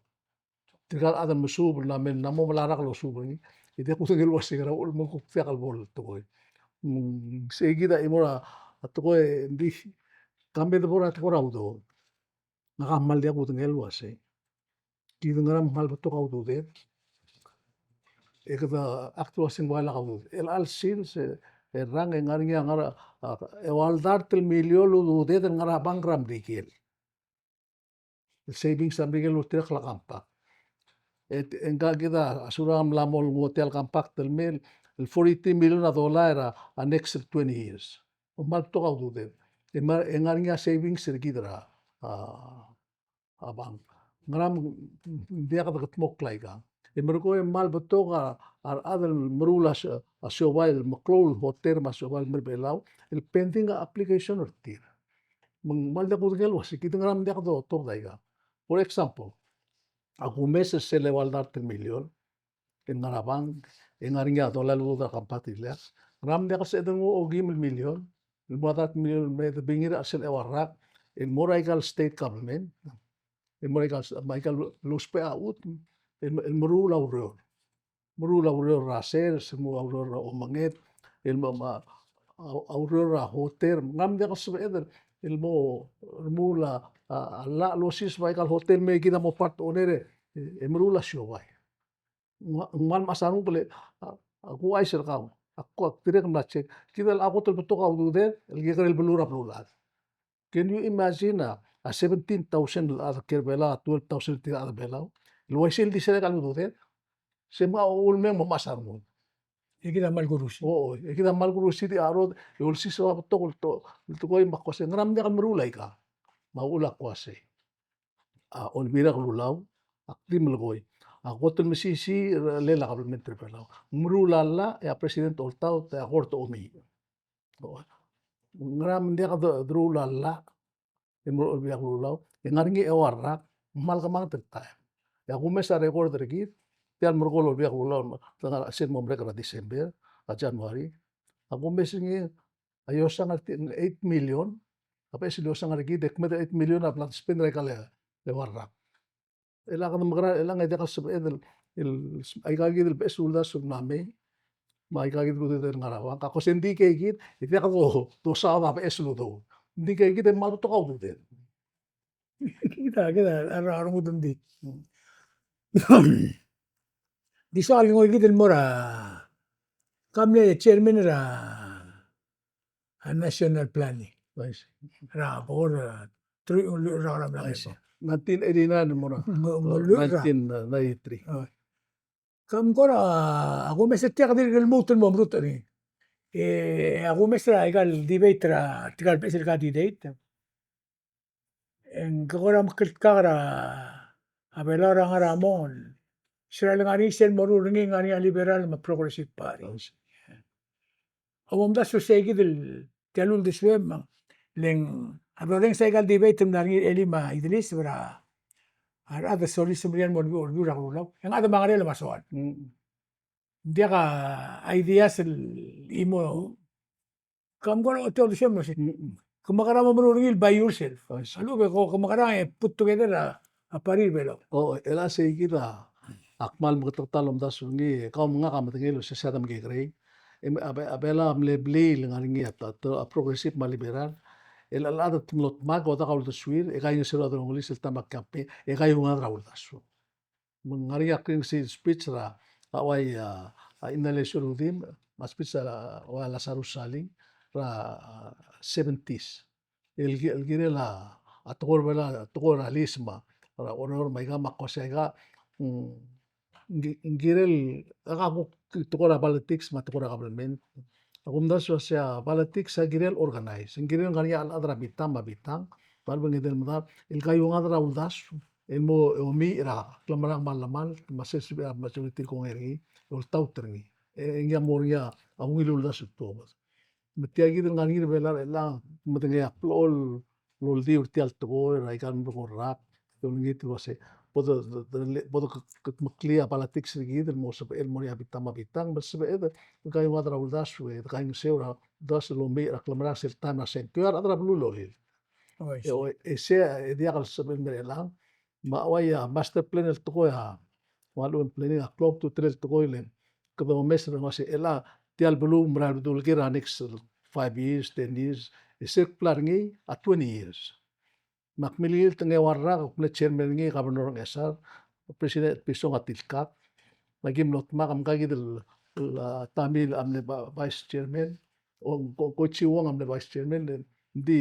Tirka el chad el mesuub el mla me, mla mo melai a rak el osuub er ngii, e diak kudengei el uase ngera uchul me ng kuk diak el bo el tekoi. Mm, sei kid a chimo er a tekoi, ng di, ka me de bo er a tekoi er a udoud. Ngak a kmal diak kudengei el uasei. Kid ngera me kmal betok a ududed. E kede ak di uase ng ua lak a ududed. Chelecha el sils e, e rang e ng ngar er ngii a ngar er a, a, eua el dart el miliol el ududed el ngar er a bank er a Merikel. El savings er a Merikel el ulterekokl a compact. E, e ngka kid a, a Surangel a mla mo nguu tia el compact el mei, el forty-three million a dollar er a, a next twenty years. Me ng kmal betok a ududed. E me, e ng ngar er ngii a savings er kid er a, a, a bank. Ngera me ng diak dekedmokl aikang. E merekong e kmal betok a, a rechad el meruul a s-, a siobai el meklou el hotel me a siobai el mei er a Belau, el pending a application er tir. Me ng kmal diak kudengei el uase kid ngera me ng diak do-, dotok aikang. For example, a kumes er sel eua el dart el miliol, el ngar er a bank, e ng ngar er ngii a dollar el udoud er a compact el ileakl. Ngera me ng diak el sebeched el nguu a okeim el miliol, el mo er a dart el miliol el me de bingir er a chelsel eua el rak, el mo er a ikal state government, el mo er a ikal, me a ikal lousbech a chutem, el, el meruul a ureor. Meruul a ureor er a sers, el meruul a ureor er a omenged, el mo, me a, a, a ureor er a hotel, ngera me ng diak el sebeched el, el mo, remuul a, a, a llach el osiseb er a ikal hotel me kid a mo part owner e, e meruul a siobai. Ng, ng kmal mechas a renguk el, a, a kuchais er kau, a kuk dirrek el mla check. Kid a kot el betok a ududed el kekerei el beluu er a beluulechad. Can you imagine a, a seventeen thousand el chad el kiei er a Belau, a twelve thousand el tir a chad er a Belau, el uaisei el di sel ikal ududed? Se me a uchul me ng mo mechas a renguk. E kid a kmal kurusi. O, e kid a kmal kurusi di a rod, e olsiseb a betok el to-, el tekoi me ak uase, ngera me ng diak el meruul aika? Me a uchul a kuase, a Olbiil er a Kelulau, ak di melekoi, a kot el mesisiich er a, er a kabelment er a Belau, meruul a llach, e a president a oltaut e a kort a omiich. Ngera me ng diak de-, deruul a llach el mo er a Olbiil er a Kelulau, e ng ngar er ngii a eua el rak, me ng kmal kemanget el taem. E a kumes a record er kid, tia el merekong el Olbiil er a Kelulau, te ngar er sel mo merek er a December, a January. A kumes er ngii, a iosang er tir el eight million, a beches el iosang er kid, e kmeed er a eight million a bla de spend er a ikal eua el rak. E le kede mekerang, e le ng diak el sebeched el, el, aika kid el beches el uldasu el mla mei, me aika kid el ududed el ngar er a bank. Ak uase ng di ikei kid, e diak do, dosaod a beches el udoud. Ng di ikei kid e kmal betok a ududed. Kid a, kid a, a, a, a rengud ng di. Di soak el ngoi kid el mo er a, ka mle chairman er a, a national planning. Nice. Er a board, a, truich me a lluich er a, er a, er a, nice. Nineteen eighty-nine el mo er a, mo, mo lluich er a, nineteen ninety-three. O. Ka mkora, a kumes er tiang e dirk lmuut el mo merutech er ngii. E, a kumes er a ikal debate er a, tirkal beches el candidate. e ng kora mekngit kak er a Belau er a ngar er a mong. Se er a le ngar er ngii sel moruul er ngii, ngar er ngii a Liberal me a Progressive Party. Omdasu sei kid el tia el uldesuem, le ng a dorrenges aika el debate el mla er ngii el Elim me a Idris, er a rechad el soliseb er ngii el mo er a Belau, e ng chad me a ngerel me a soal. Ng diak a ideas el chimo. Ke mekera mo ochotii el uldesuem el uasei, ke mekera mo meruul er ngii el by yourself. A lechub e ke mekera e put together a, a party er a Belau. O, el a sei kid a, ak kmal meketeketang el omdasu er ngii, kau me ngak a medengei el uasei sei a de mekekerei. E a Be-, a Belau a mle blil el ngar er ngii a, a, a progressive me a liberal. El a, a chad el te mlo dmak e odak a uldesuir, e kaingeseu er a delongelir sel taem a campaign, e kaiungad er a uldasu. Me ng ngar er ngii a kringsiich el speech er a, a uai a, a Inalei Soludim, me a speech er a, a uai a Lazarus Saling, er a, a, seventies. El ki-, el kirel a, a tekoi er a Belau, a tekoi er a lease me a, er a Oreor me aika me a kuk sei aika, mm, ng ki-, ng kirel, a kuk tekoi er a politics me a tekoi er a government. A kumdasu el uasei a politics a kirel organize, ng kirel ngar er ngii a chad er a bitang me a bitang, me a lechub e ng edei el medal, el kaiungad er a uldasu el mo omiich er a klemerang me a llemalt, me a sel sebechir a majority el kongei er ngii, el oltaut er ngii. E ngii a mo er ngii a ungil el uldasu el tuobed. Me tia kid el ngar er ngii er a Belau er chelechang, medengei a blechoel el oldiu er tia el tekoi er aika el mlo ko el rak, e olengit el uasei, bo de, de, de, bo de kudmeklii a politics er kid el mo sebechel el mo er ngii a bitang me a bitang, me sebeched el kaiungad er a uldasu, e de kaingeseu er a uldasu el omiich er a klemerang sel taem er a sengkio, a rechad er a beluu el olir. Oh, I see. E, o, e sei, e diak el sebechel el mer chelechang, me a uai a master plan el tekoi a, me a lechub e ng planning a klou a ultutelel el tekoi le, kede omes er a uasei, e le tia el beluu mera el bedul ker er a next five years, ten years, e sel kbla er ngii a twenty years. Me ak milililt e ng ua el rak, ak mle chairman er ngii, Governor Ngchesar, President Etpison a tilkak. Me aki mlo dmak, me ngka kid el, el, a, Tommy a mle vi-, vice chairman, o, Ko-, Koichi Wong a mle vice chairman, e ng di,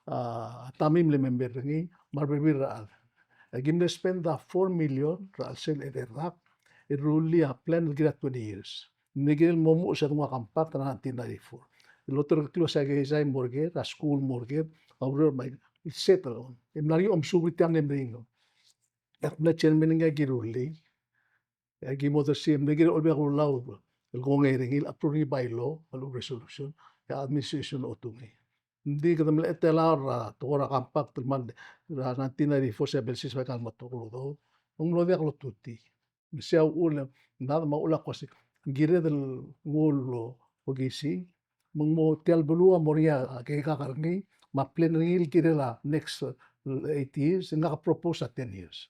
a, Tommy a mle member er ngii, me a rebebil er a chad. Aki mle spend a four million er a chelsel el rak, el rullii a plan el kirel a twenty years. Ng kirel el mo muchel se a dengua compact er a nineteen ninety-four. El oterekeklii a uasei a keizai el mo er ker, a skuul el mo er ker, a ureor me a, el settle on. E mla er ngii a omesubed er tiang e mle meringel. E ak mle chairman er ngii e aki rullii. E aki mo odersii, e mle kirel Olbiil er a Kelulau el kongei er ngii, el approve er ngii by law, a lechub e resolution, e a administration a otungii. Ng di kede mle chetelaol er a tekoi er a compact el mle er a nineteen ninety-four se a Belsiseb a ikal mo tekoi el udoud. Ng mlo diak lotutii. Me sei a uchul, ng di me a uchul a kmo sei, ng kired el nguu el okisii, me ng mo tia el beluu a mo er ngii a keikak er ngii, me a plan er ngii el kirel a next, uh, eight years, e ngak a propose a ten years.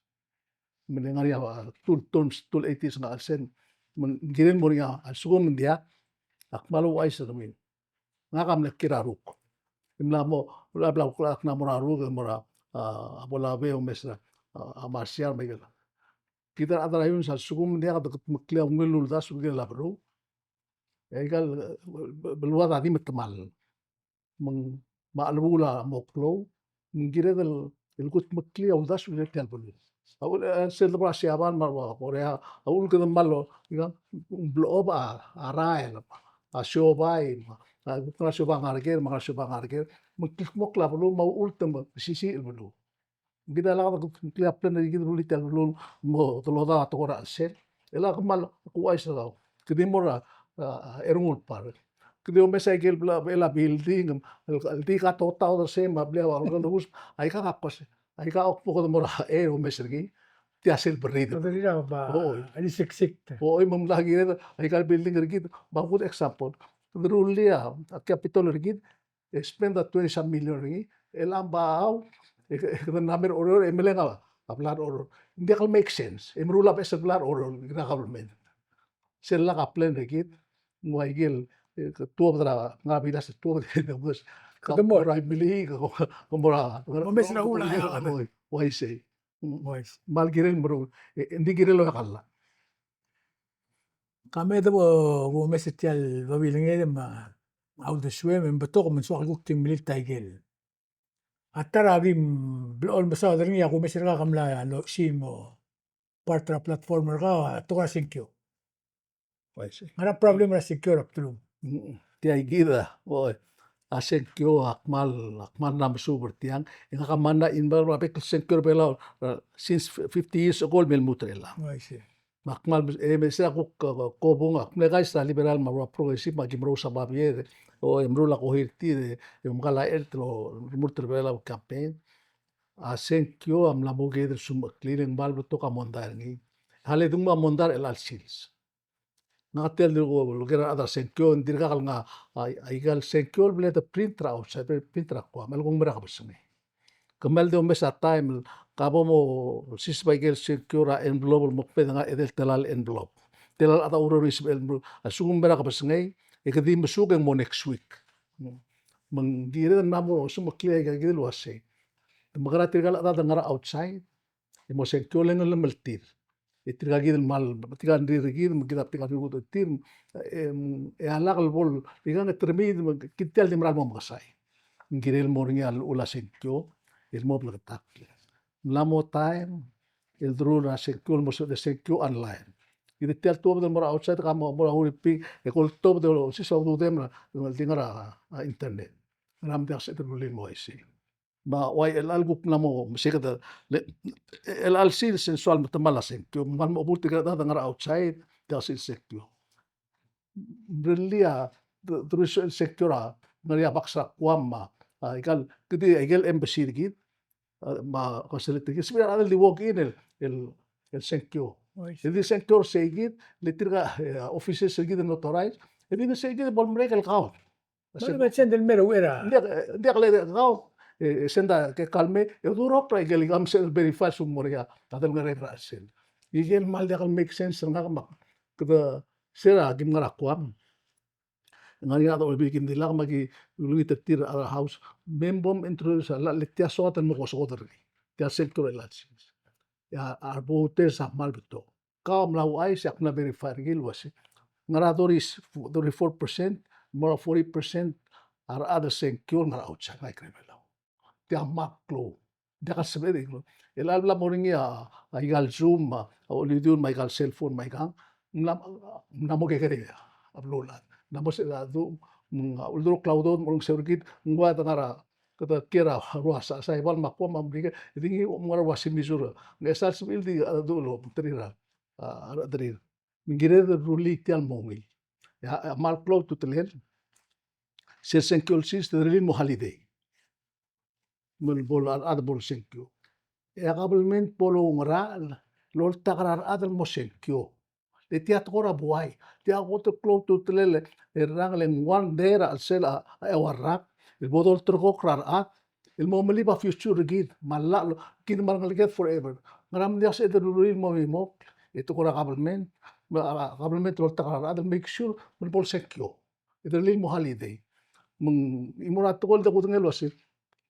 Me ng ngar er ngii a, uh, two terms, two eight years ngak a chelsel, me ng kirel mo er ngii a, a lsekum ng diak, ak kmal ouchais er kemiu. Ngak a mle kiei er a Ruk. E mla mo, bla, bla, bla, ak mla mo er a Ruk, mo er a, a, a Bolave, omes er a, a, a Marshall, me a ikel. Kid a rechad er a Union, a lsekum ng diak, de kudmeklii a ungil el uldasu el kirel a beluu. E ikal, e, be-, beluad a di metemall. Me ng, me a chelebuul a mo klou, me ng kired el, el kudmeklii a uldasu el kirel tia el beluu. A uchul, e, sel debo er a Siabal me a Korea, a uchul kede kmal, ika, ng blechob a, a rael, a siobai, me a, a siobai a ngar er ker, me a siobai a ngar er ker, me ng kldmokl a beluu, me a uchul te mesisiich el beluu. Kid a lak de kudmeklii a plan er kid el rullii tia el beluu el mo dolodau a tekoi er a chelsel. E le ak kmal ouchais er kau. Kede mo er a, a, Ernguul Park. Kede omes a ikel bla, bla building, el, el di katotaod er sei me a blil a ua, aika a kmo sei. Aika a kbo kede mo er a, e omes er ngii. Tia sel berriid. Berriid a ba, oi. A di siksik te. Oi, me ng mla kired, aika el building er kid, ba good example. Kede rullii a, a Capitol er kid, e spend a twenty some million er ngii, e le ng bau, e, e, kede mla mer a Oreor, e meleng a, a blai er a Oreor. Ng diak el make sense, e meruul a beches el blai er a Oreor, er a government. Sel lak a plan er kid, ng ua ikel, e, ke tuobed er a, ngak a bilas e tuobed, e, ke mo er a Imeliik, ke, ke mo er a, mo mes er a ula, oi, uaisei. Mm. Uaisei. Kmal kirel meruul, e, e, ng di kirel oeak a llach. Ka me debo kumes er tia el babilngel me a uldesuem, me ng betok me ng soak el kuk di melilt a ikel. A ta er a bim blechoel mesaod er ngii a kumes er kau, ke mla lochesii el mo part er a platform er kau, a tekoi er a sengkio. Uaisei. Ngar er a problem er a sengkio er a bdelum. Mm, tia kid a, oi. a sengkio a kmal, a kmal mla mesuub er tiang. E ngak a mla involve er a bek el sengkio er a Belau, uh, since fifty years ago el me lmuut er chelechang. Oh, I see. Me ak kmal, e, me se er a kuk, uh, kobung, ak mle kais er a Liberal me a Progressive me aki merous a babier, o, e meruul a kohir er tir, e, e mkal a chert el remurt er a Belau campaign. A sengkio a mla mo kired el sumecheklir e ng kmal betok a mondai er ngii. A le dung me a mondai er chelecha el sils. Ngak a tia el di ko, ko ker a rechad er a sengkio, ng dirkak el ngar, a, a ikal sengkio el bla de print er a outside, bla de print er a Guam, me a leko ng mera kebesengei. Kmal di omes a taem el, ka bo mo siseb a ikel sengkio er a envelope el mo kbedengei a edei el tela el envelope. Tela el chad a oureor er ngii e sebechel el meruul, a lsekum ng mera kebesengei, e ke di mesuk e ng mo next week. Me ng kired el mla mo sumecheklir a ikakid el uasei. Te mekera tirkal chad el ngar er a outside, e mo sengkio el ngelem el tir. E tirkakid el kmal, tirka el rirrekid, me kid a tirka el rirrekid, e, e a lak el bo el, tirka el ngetermid, me kid tia el di mera el mo mekesai. Ng kirel el mo er ngii a llechul a sengkio, el mo bleketakl. Ng mla mo taem el deruul a sengkio, el mo sebeched el sengkio online. Kid tia el tuobed el mo er a outside, ka mo, mo er a Huriping, e ko el tuobed el osisiu a ududem er a, el di ngar er a, a internet. Ng mla mo diak sebeched el rullii el mo uaisei. Me a ua chelecha el kuk mla mo, me se kede, le, chelecha el sils e ng soal metemall a sengkio, me ng kmal mo obult tirka el chad el ngar er a outside, tia el sils sengkio. Mrellii a, de, de, sengkio er a, ngar er ngii a box er a Guam me a, a, ikal, kede, ikel embassy er kid, a, me a consulate er kid, sebechir a rechad el di walk in el, el, el sengkio. Oh, I see. El di sengkio er seikid, le tirka, e, offices er kid el notarized, el di seikid bo lemerek el count. Ng diak, ng diak le kau, e, send a kekal mei, e, durokl er a ikel ikal me sel verify el sel mo er ngii a, a delngerek er a chelsel. Ikel kmal diak el make sense er ngak me ak, kede, se er a kim ngar er a Guam. Ngar er ngii a rechad er a Olbiil el Kindilak me aki ulengit er tir er a House. Me bo mintroduce a llach le tia soad el mo kosokodel er ngii. Tia el sengkio er a election. E a, a voters a kmal betok. Kau a mla ouchais e ak mla verify er ngii el uasei. Ngar er a thirty, thirty-four percent, mo er a forty percent a rechad el sengkio el ngar er a outside, ngar er a ikrel Belau. Tia kmal klou. Diak el sebeched el klou. El chelecha el bla mo er ngii a, a ikal Zoom, a, a Olidiul me a ikal cellphone me a ikang, ng mla, ng mla mo kekerei a beluulechad. Ng mla mo sebeched a du, mm, a uldurokl a udoud, mo olengeseu er kid, ng ua de ngar er a, kede kiei er a rua, Sa-, Saibal me a Guam me a Merikel, e di ngii a ngar er a ua Simizur. Ng chesal sebechir el di, a, du el obengterir a, a rechederir. Me ng kired el rullii tia el mo ungil. E a, a kmal klou a ultutelel. Sel sengkio el sils e te rullii el mo holiday. Me bo el rechad bo el sengkio. E a kabelment bo loungerachel el oltak er a rechad el mo sengkio. Le tia tekoi er a buai. Tia kot el klou a ultutelel el rang le ng one day er a chelsel a, a eua el rak. El bo dolterekokl er a rechad el mo melib a future er kid, me a llach, kid me a rengeleked forever. Ngera me ng diak sebeched el rullii el mo mimokl, e tekoi er a kabelment, me a kabelment el oltak er a rechad el make sure me bo el sengkio. E te rullii el mo holiday. Me ng, e mo er a tekoi el de kudengei el uasei,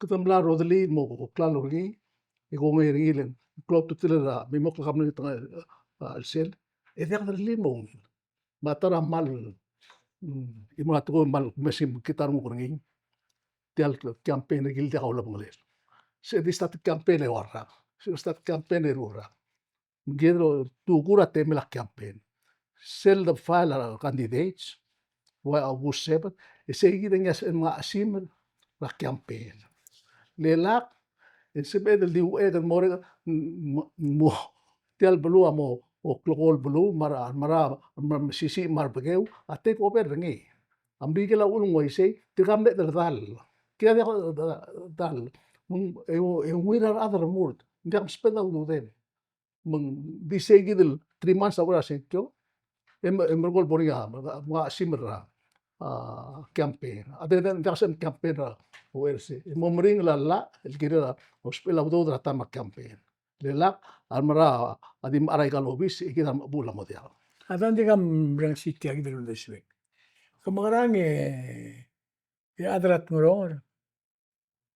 kede mla ruodelii el mo klalo er ngii, e kongei er ngii le ng klou a ultutelel a mimokl a kabelment er a, a, chelsel, e diak de rullii el mo ungil. Me a ta er a kmal, mm, e mo er a tekoi el kmal mesiik me kid a renguk er ngii. Tia el campaign er kid el diak a ulebengelel. Se di start campaign e eua el rak. Se start campaign e eru el rak. Me ng kired el otukur a temel a campaign. Sel de file a candidates, ua August seven, e seikid e ng ngar er ngii a simer er a campaign. Le lak, e sebeched el di uchei e kede mo er, mo, mo, tia el beluu a mo, o kleko el beluu, me a, me a, me a, mesisiich me a rebekeu, a take over er ngii. A Merikel a uchul ng uaisei, tirka a mle chederedall. Tia diak a chederedall. Me ng, e, e ungil a rechad el remurt. Ng diak mspend a ududem. Me ng di seikid el three months a uchei er a sengkio, e me, e merekong el bo er ngii a, me a, me a simer er a, a, campaign. A de, de, diak a sel campaign er a, o er se. E mo meringel a llach, el kirel a, ousbechel a udoud er a taem er a campaign. Le lak, a remera a di mechar a ikal obis, e kid a mechebuul a mo diak. A dang di ka mrengesii tia kid el uldesuek. Ke mekerang e, e chad er a Tngeronger,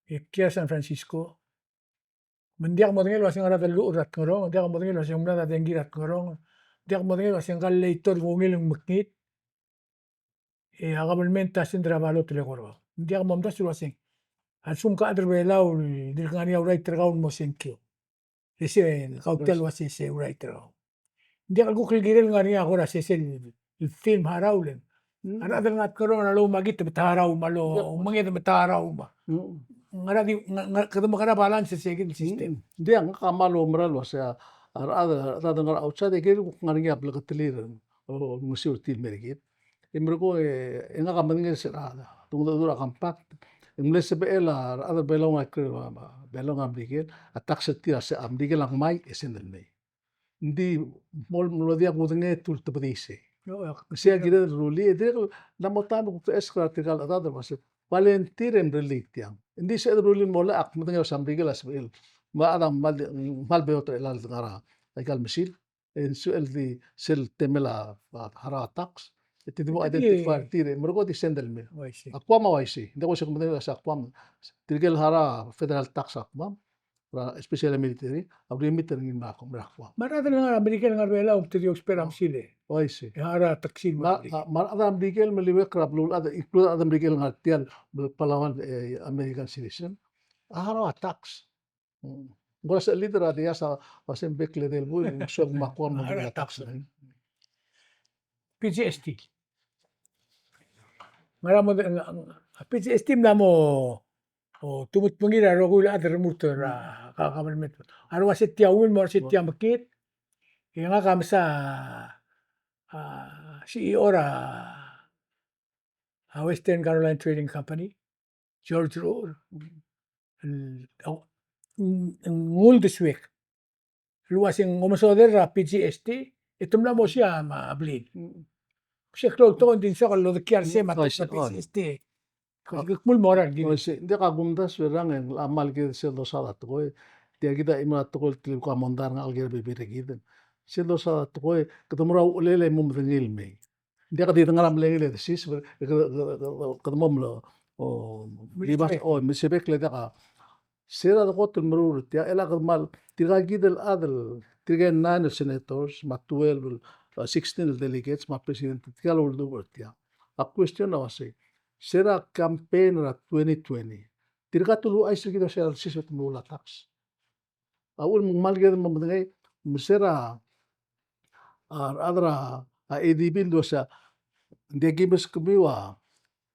e kiei er a San Francisco. Me ng diak modengei el uasei ng ngar er a delluchel er a Tngeronger, ng diak modengei el uasei ng mlad a dengki er a Tngeronger, ng diak modengei el uasei ngka el legislator a ungil el mekngit. E a kabelment a send er a ballot el eko er kau. Ng diak momdasu el uasei, a lsekum ke chad er a Belau el dirk ngar er ngii a right er kau el mo sengkio. E se, kau tia el uasei se right er kau. Ng diak el kuk el kirel ngar er ngii a kora sesei el film harau el, A rechad el ngar er a oumekngit me te harau me a lo, oumenged me te harau me a. Ngera di, nge-, nge-, kede mekerang e balance er se kid el system. Ng diak, ngak a kmal oumera el uasei a rechad, a rechad el ngar er a outside, e kirel kuk ngar er ngii a bleketelir el ongeseu er tir el mei er kid. E merekong e, e ngak a medengei er se er a, dongedecheduch er a compact, e ng mle sebechel a rechad er a Belau, ngar er a Belau, ngar er a Merikel, a tax er tir a se, a Merikel a ngmai e send el mei. Ng di mo, mo diak kudengei e te ultebedii sei. Sei a kired el rullii, e dirrek el, ng mo taem e kuk te ask er tirka el chedad el uasei, volunteer e mrellii tiang. Ng di sebeched el rullii el mo llach, ak medengei el uasei a Merikel a sebechel. Me a chad a kmal, kmal beot er chelechang el ngar er aika el mesil. E ng sebechel di sel temel a, a, harau a tax. E te di mo identify er tir e merekong e di send el mei. Oh, I see. A Guam a uaisei. Ng diak kuk se medengei el uasei a Guam. Tirke el harau a federal tax a Guam, er a, especially military, a remit er ngii el mei er a Guam. Me a rechad el ngar er a Merikel el ngar er a Belau, te di ousbech er a mesil e. Oh, I see. E harau a tax el mei. Me a, me a rechad er a Merikel el meliuekl er a beluulechad, include a rechad er a Merikel el ngar er tia el Palawan, e, American citizen, a harau a tax. Mm. Ng kora se el leader a diak a, a se ng bek el edei el buil, ng soak me a Guam a harau a tax. P G S T. Ngera mo, ng-, ng-, a P G S T a mla mo, o, tumetmengir a rokui el chad el remurt er a, ka-, government. A re uasei tia ungil mo er se tia mekngit, e ngak a mesa, a, C E O er a, a Western Caroline Trading Company, George Rohr, el, el, ng, ng uldesuek el uasei ng omesodel er a P G S T, e te mla mo siik a, me a blil. Mm. Se klou el tekoi, ng di ng soak el odekial sei me a, oh, I see, P G S T. Oh. Kuk mul mo er a, ng di. Oh, I see. Ng diak a kumdasu er a, e ng kmal kired sel dosaod a tekoi. Tia kid a chimo er a tekoi el telkib a mondai er ngak el ker a bebil er kid. Sel dosaod a tekoi, kede mo er a uchelel e mo medengei el mei. Ng diak di dengar a melengel e desis, kede, kede, kede, kede mo mlo, o, mlo di bas, o, me sebechek el diak a. Se er a dekot el meruul er tia, e le kede kmal, tirka kid el chad el, tirke el nine el senators, me a twelve el, uh, sixteen el delegates, me a president, tirka el uldubech er tia. A question a uasei, se er a campaign er a twenty twenty, tirka te uluuchais er kid el uasei a lsiseb e te meruul a tax. A uchul me ng kmal kired el mo medengei, me se er a, a, a rechad er a, a, A D B el di uasei, ng diak kibeskemiu a,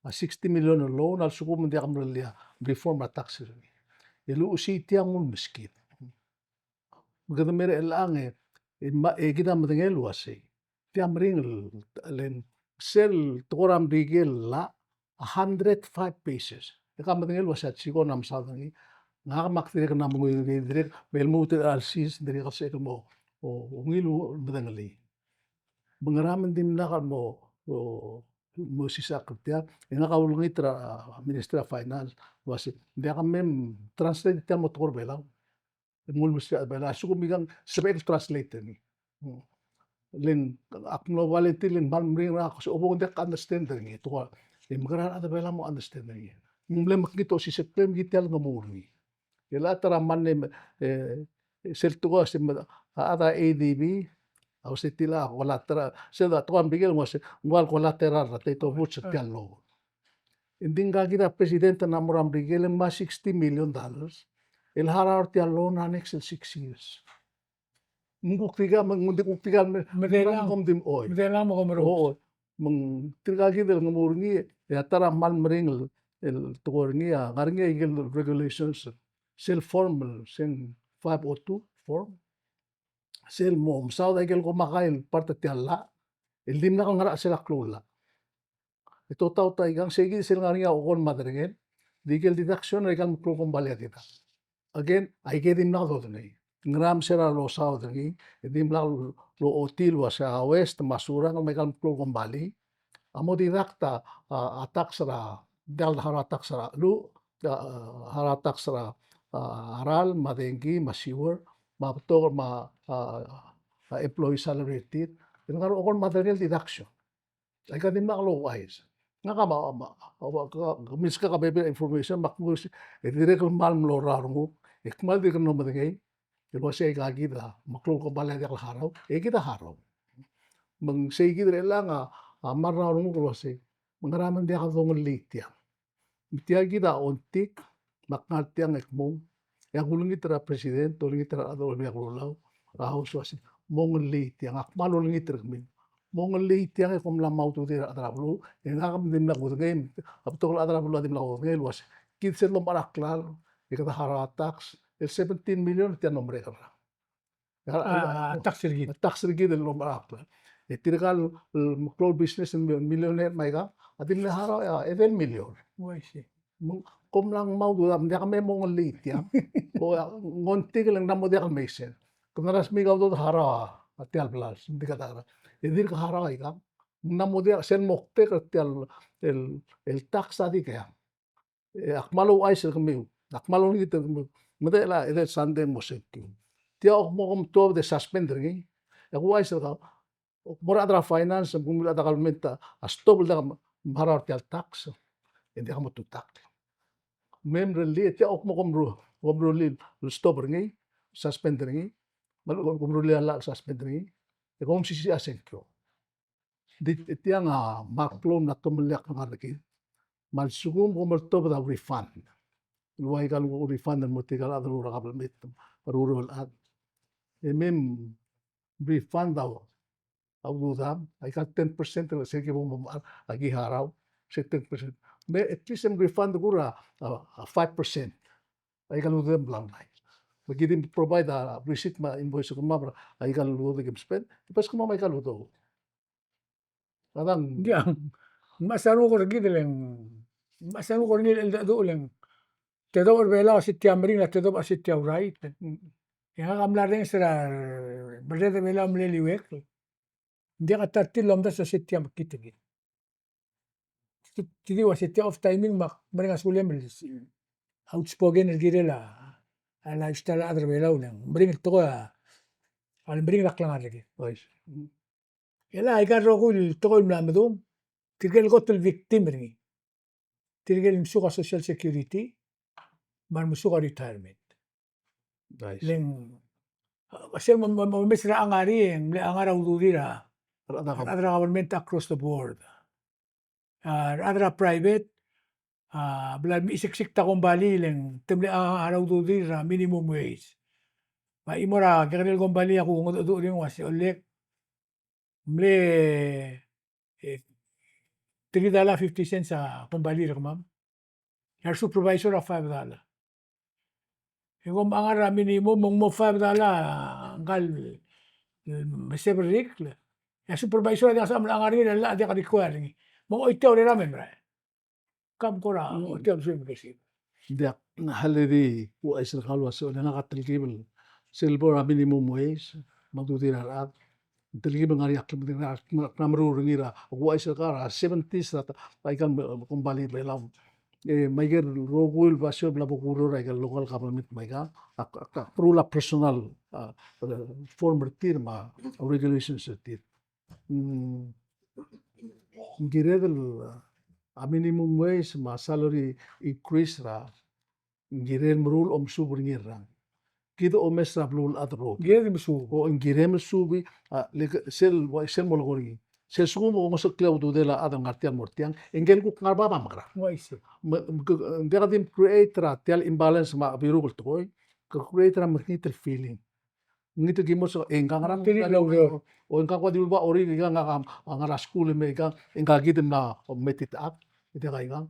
a sixty million el loan, a lsekum ng diak mrellii a reform er a tax er ngii. E luchesii tiang el meskid. Me kede mei er chelechang e, e ma-, e kid a medengei el uasei. Tia meringel, le ng sel tekoi er a Merikel el llach, a hundred five pages. E ke medengei el uasei a chikon a mesaod er ngii. Ngak me ak dirrek el mla menguiu er ngii, dirrek me lmuut er a lsis, dirrek el sebechek el mo, o, ungil el medengelii. Me ngera me ng dimlak el mo, o, mo sisechakl er tia, e ngak a ulengit er a Ministry of Finance, el uasei, ng diak me translate tia el mo tekoi er a Belau. Ng ulemes er a Belau, a lsekum ikang sebechek el translate er ngii. Hmm. Le ng, ak mlo volunteer, le ng kmal meringel er ngak, se obong, ng diak understand er ngii, tekoi, e mekerang a rechad er a Belau a mo understand er ngii. Ng mle mekngit a osisechakl, me kid tia el ngemur er ngii. E le a ta er a mle, e, sel tekoi se me, a, a rechad er a A D B, a uasei tia el collateral, sel tekoi er a Merikel, ng uasei, ng ua el collateral er a title of woods er tia el loan. Ng di ngka kid a president a mo er a Merikel el ngmai a sixty million dollars el harau er tia el loan er a next el six years. Ng kuk tirka, me ng di kuk tirka el me, medengei el mo kom di, oi. Medengei el mo kom er a, oi. Me ng tirka kid el ngemur er ngii, e a ta er a kmal meringel el tekoi er ngii a, ngar er ngii a ikel regulations, sel form, sel five oh two form. Sel mo mesaod a ikel komakai el part er tia el llach, el dimlak el ngar er a chelsel a klou el llach. E totaut a ikang, sei kid sel ngar er ngii a okol me a derengel, di ikel deduction er a ikal meklou el kombalii a deduct. Again, aike dimlak dodengei. Ngera me se er a losaod er ngii, e dimlak lochotii el uasei a waste me a surangel me a ikal meklou el kombalii a mo deduct a, a, a tax er a, diak el harau a tax er a cheluch, a, harau a tax er a, a, ralm, me a dengki, me a sewer, me a betok, me a, a, a employee salary er tir. E ngar er a okol me a derengel deduction. Aika dimlak louchais. Ngak a ma, ma, ma, ke, ke milskak a bebil er a information, me ak nguu, e dirrek el kmal mlo rrau er nguk, e kmal dirk mlo medengei, el uasei aika kid a meklou el kombalii a diak el harau, e kid a harau. Me ng sei kid er chelechang a, a kmal rrau er nguk el uasei, me ngera me ng diak dongellii tiang. Me tia kid a ongtik, me ak ngar tiang e kmung, e ak ulengit er a president, olengit er a rechad er a Olbiil er a Kelulau, er a House, uasei, mongellii tiang, ak kmal olengit er kemiu. Mo ngellii tiang e kom mla mo ududir a rechad er a beluu, e ngak a dimlak kudengei, a betok el chad er a beluu a dimlak kudengei el uase, kid sel lomechar a klalo, e kede harau a tax, el seventeen million tia el mo merek er a A, a, a tax er kid. A tax er kid el lomechar a klalo. E tirka el, el meklou el business el mi-, millionaire me aika, a di mle harau a edei el million. Uaisei. Me ng, kom mla mo ududir, ng diak me mo ngellii tiang. O, a, ng ongtik el ng mla mo diak el mei sel. Kom mla smiik a udoud el harau a, a tia el blals, ng di kede harau. E dirk harau aika. Ng mla mo diak, sel moktek er tia el, el, el tax a di keang. E, ak kmal ouchais er kemiu, ak kmal olengit er kemiu. Medechel a edei el sandei e ng mo sengkio. Tia kuk mo kom tuobed e suspend er ngii. E ak ouchais er kau, kuk mo er a rechad er a finance, me kemiu el chad er a government a stop el diak mharau er tia el tax. E ng diak mo tutakl. Me mrellii, tia kuk mo kom ru-, kom rullii el stop er ngii, suspend er ngii. Me a lechub e kom rullii a llach el suspend er ngii. E kom mesisiich a sengkio. Di tiang a meklou el mla tomellii a klengar er kid. Me a lsekum kom oltobed a refund. El ua aika el refund el mo er tirka el chad el oureor er a kabelment, el oureor el chad. E mem refund a, a ududam, aika el ten percent el se ki bo mo, aki harau, se ten percent. Me at least em refund er a, a, a five percent. Aika el udoud el mla mei. Me ki di provide a receipt me a invoice er kemam er aika el udoud el ki spend, e bes kemam aika el udoud. Adang. Ng diak, me a sal kuk er kid el ng, me a sal kuk er ngii el cheldecheduch el ng, tedobech er a Belau a se tia meringel, tedobech a se tia urait. E ngak a mla rrenges er a, berreder er a Belau el mle liuekl. Ng diak a ta er tir el omdasu a se tia mekngit er kid. Ti, ti di ua se tia off timing me ak mereng a sulem el outspoken el kirel a, a lifestyle er a rechad er a Belau el ng meringel tekoi a, a meringel a klengar er kid. Oi. E le aika el rokui el tekoi el mla medung, tirke el kot el victim er ngii. Tirke el mesuk a social security, me a remesuk a retirement. Nice. Le ng, a, sel mo, mo, mo mes er a ngar er ngii, e ng mle ngar er a ududir a, a rechad er a government across the board. A rechad er a private, a, bla lemiseksek a kombalii le ng te mle ngar er a ududir a minimum wage. Me a chimo er a kekerei el kombalii a kungedecheduch er ngii el uase, olek, mle, e, three dollar fifty cents a kombalii er kemam. E a resupervisor a five dollar. E kom ngar er a minimum, me ng mo five dollar ngka el, e, meseberrikl. E a supervisor a diak a sebecham el ngar er ngii, e a llach a diak a require er ngii. Me ng choitii a urerem e merael. Ka mkora, mm, choitii a uldesuem el kesib. Diak, ng diak el di ouchais er kau el uase, ole ngak a telkib el sel bo er a minimum wage, me a ududir a rechad. Ng telkib el ngar er ngii a klemengetel, ak mla meruul er ngii er a, ouchais er kau er a seventies er a, aika el kombalii er a Belau. E, me aike el rokui el basio el bla bo kuureor er aike el local government me aika, ak, ak, ak meruul a personal, a, form er tir me a regulations er tir. Mm, ng kired el, a, minimum wage me a salary increase er a, ng kirel meruul omesuub er ngii er a. Kid a omes er a beluulechad el rokui. Ng kirel mesuub. O, ng kirel mesuub, a, le ke, sel, ua, sel mo lekoi er ngii. Sel sekum e ng olengeseu a ududel a chad el ngar tiang el mo er tiang, e ngike el kuk ngar er a bab a mekerang. Uaisei. Me, me ke, ng diak di create er a tia el imbalance me a biruk el tekoi, ke create er a mekngit el feeling. Ngii di ki mo se, e ngka ngerang, tirke el oureor. O ngka kuk di uleba orik, ngka, ngka, ngka ngar er a skuul me ngka, e ngka kid a mla ometitechakl, e diak a ngka.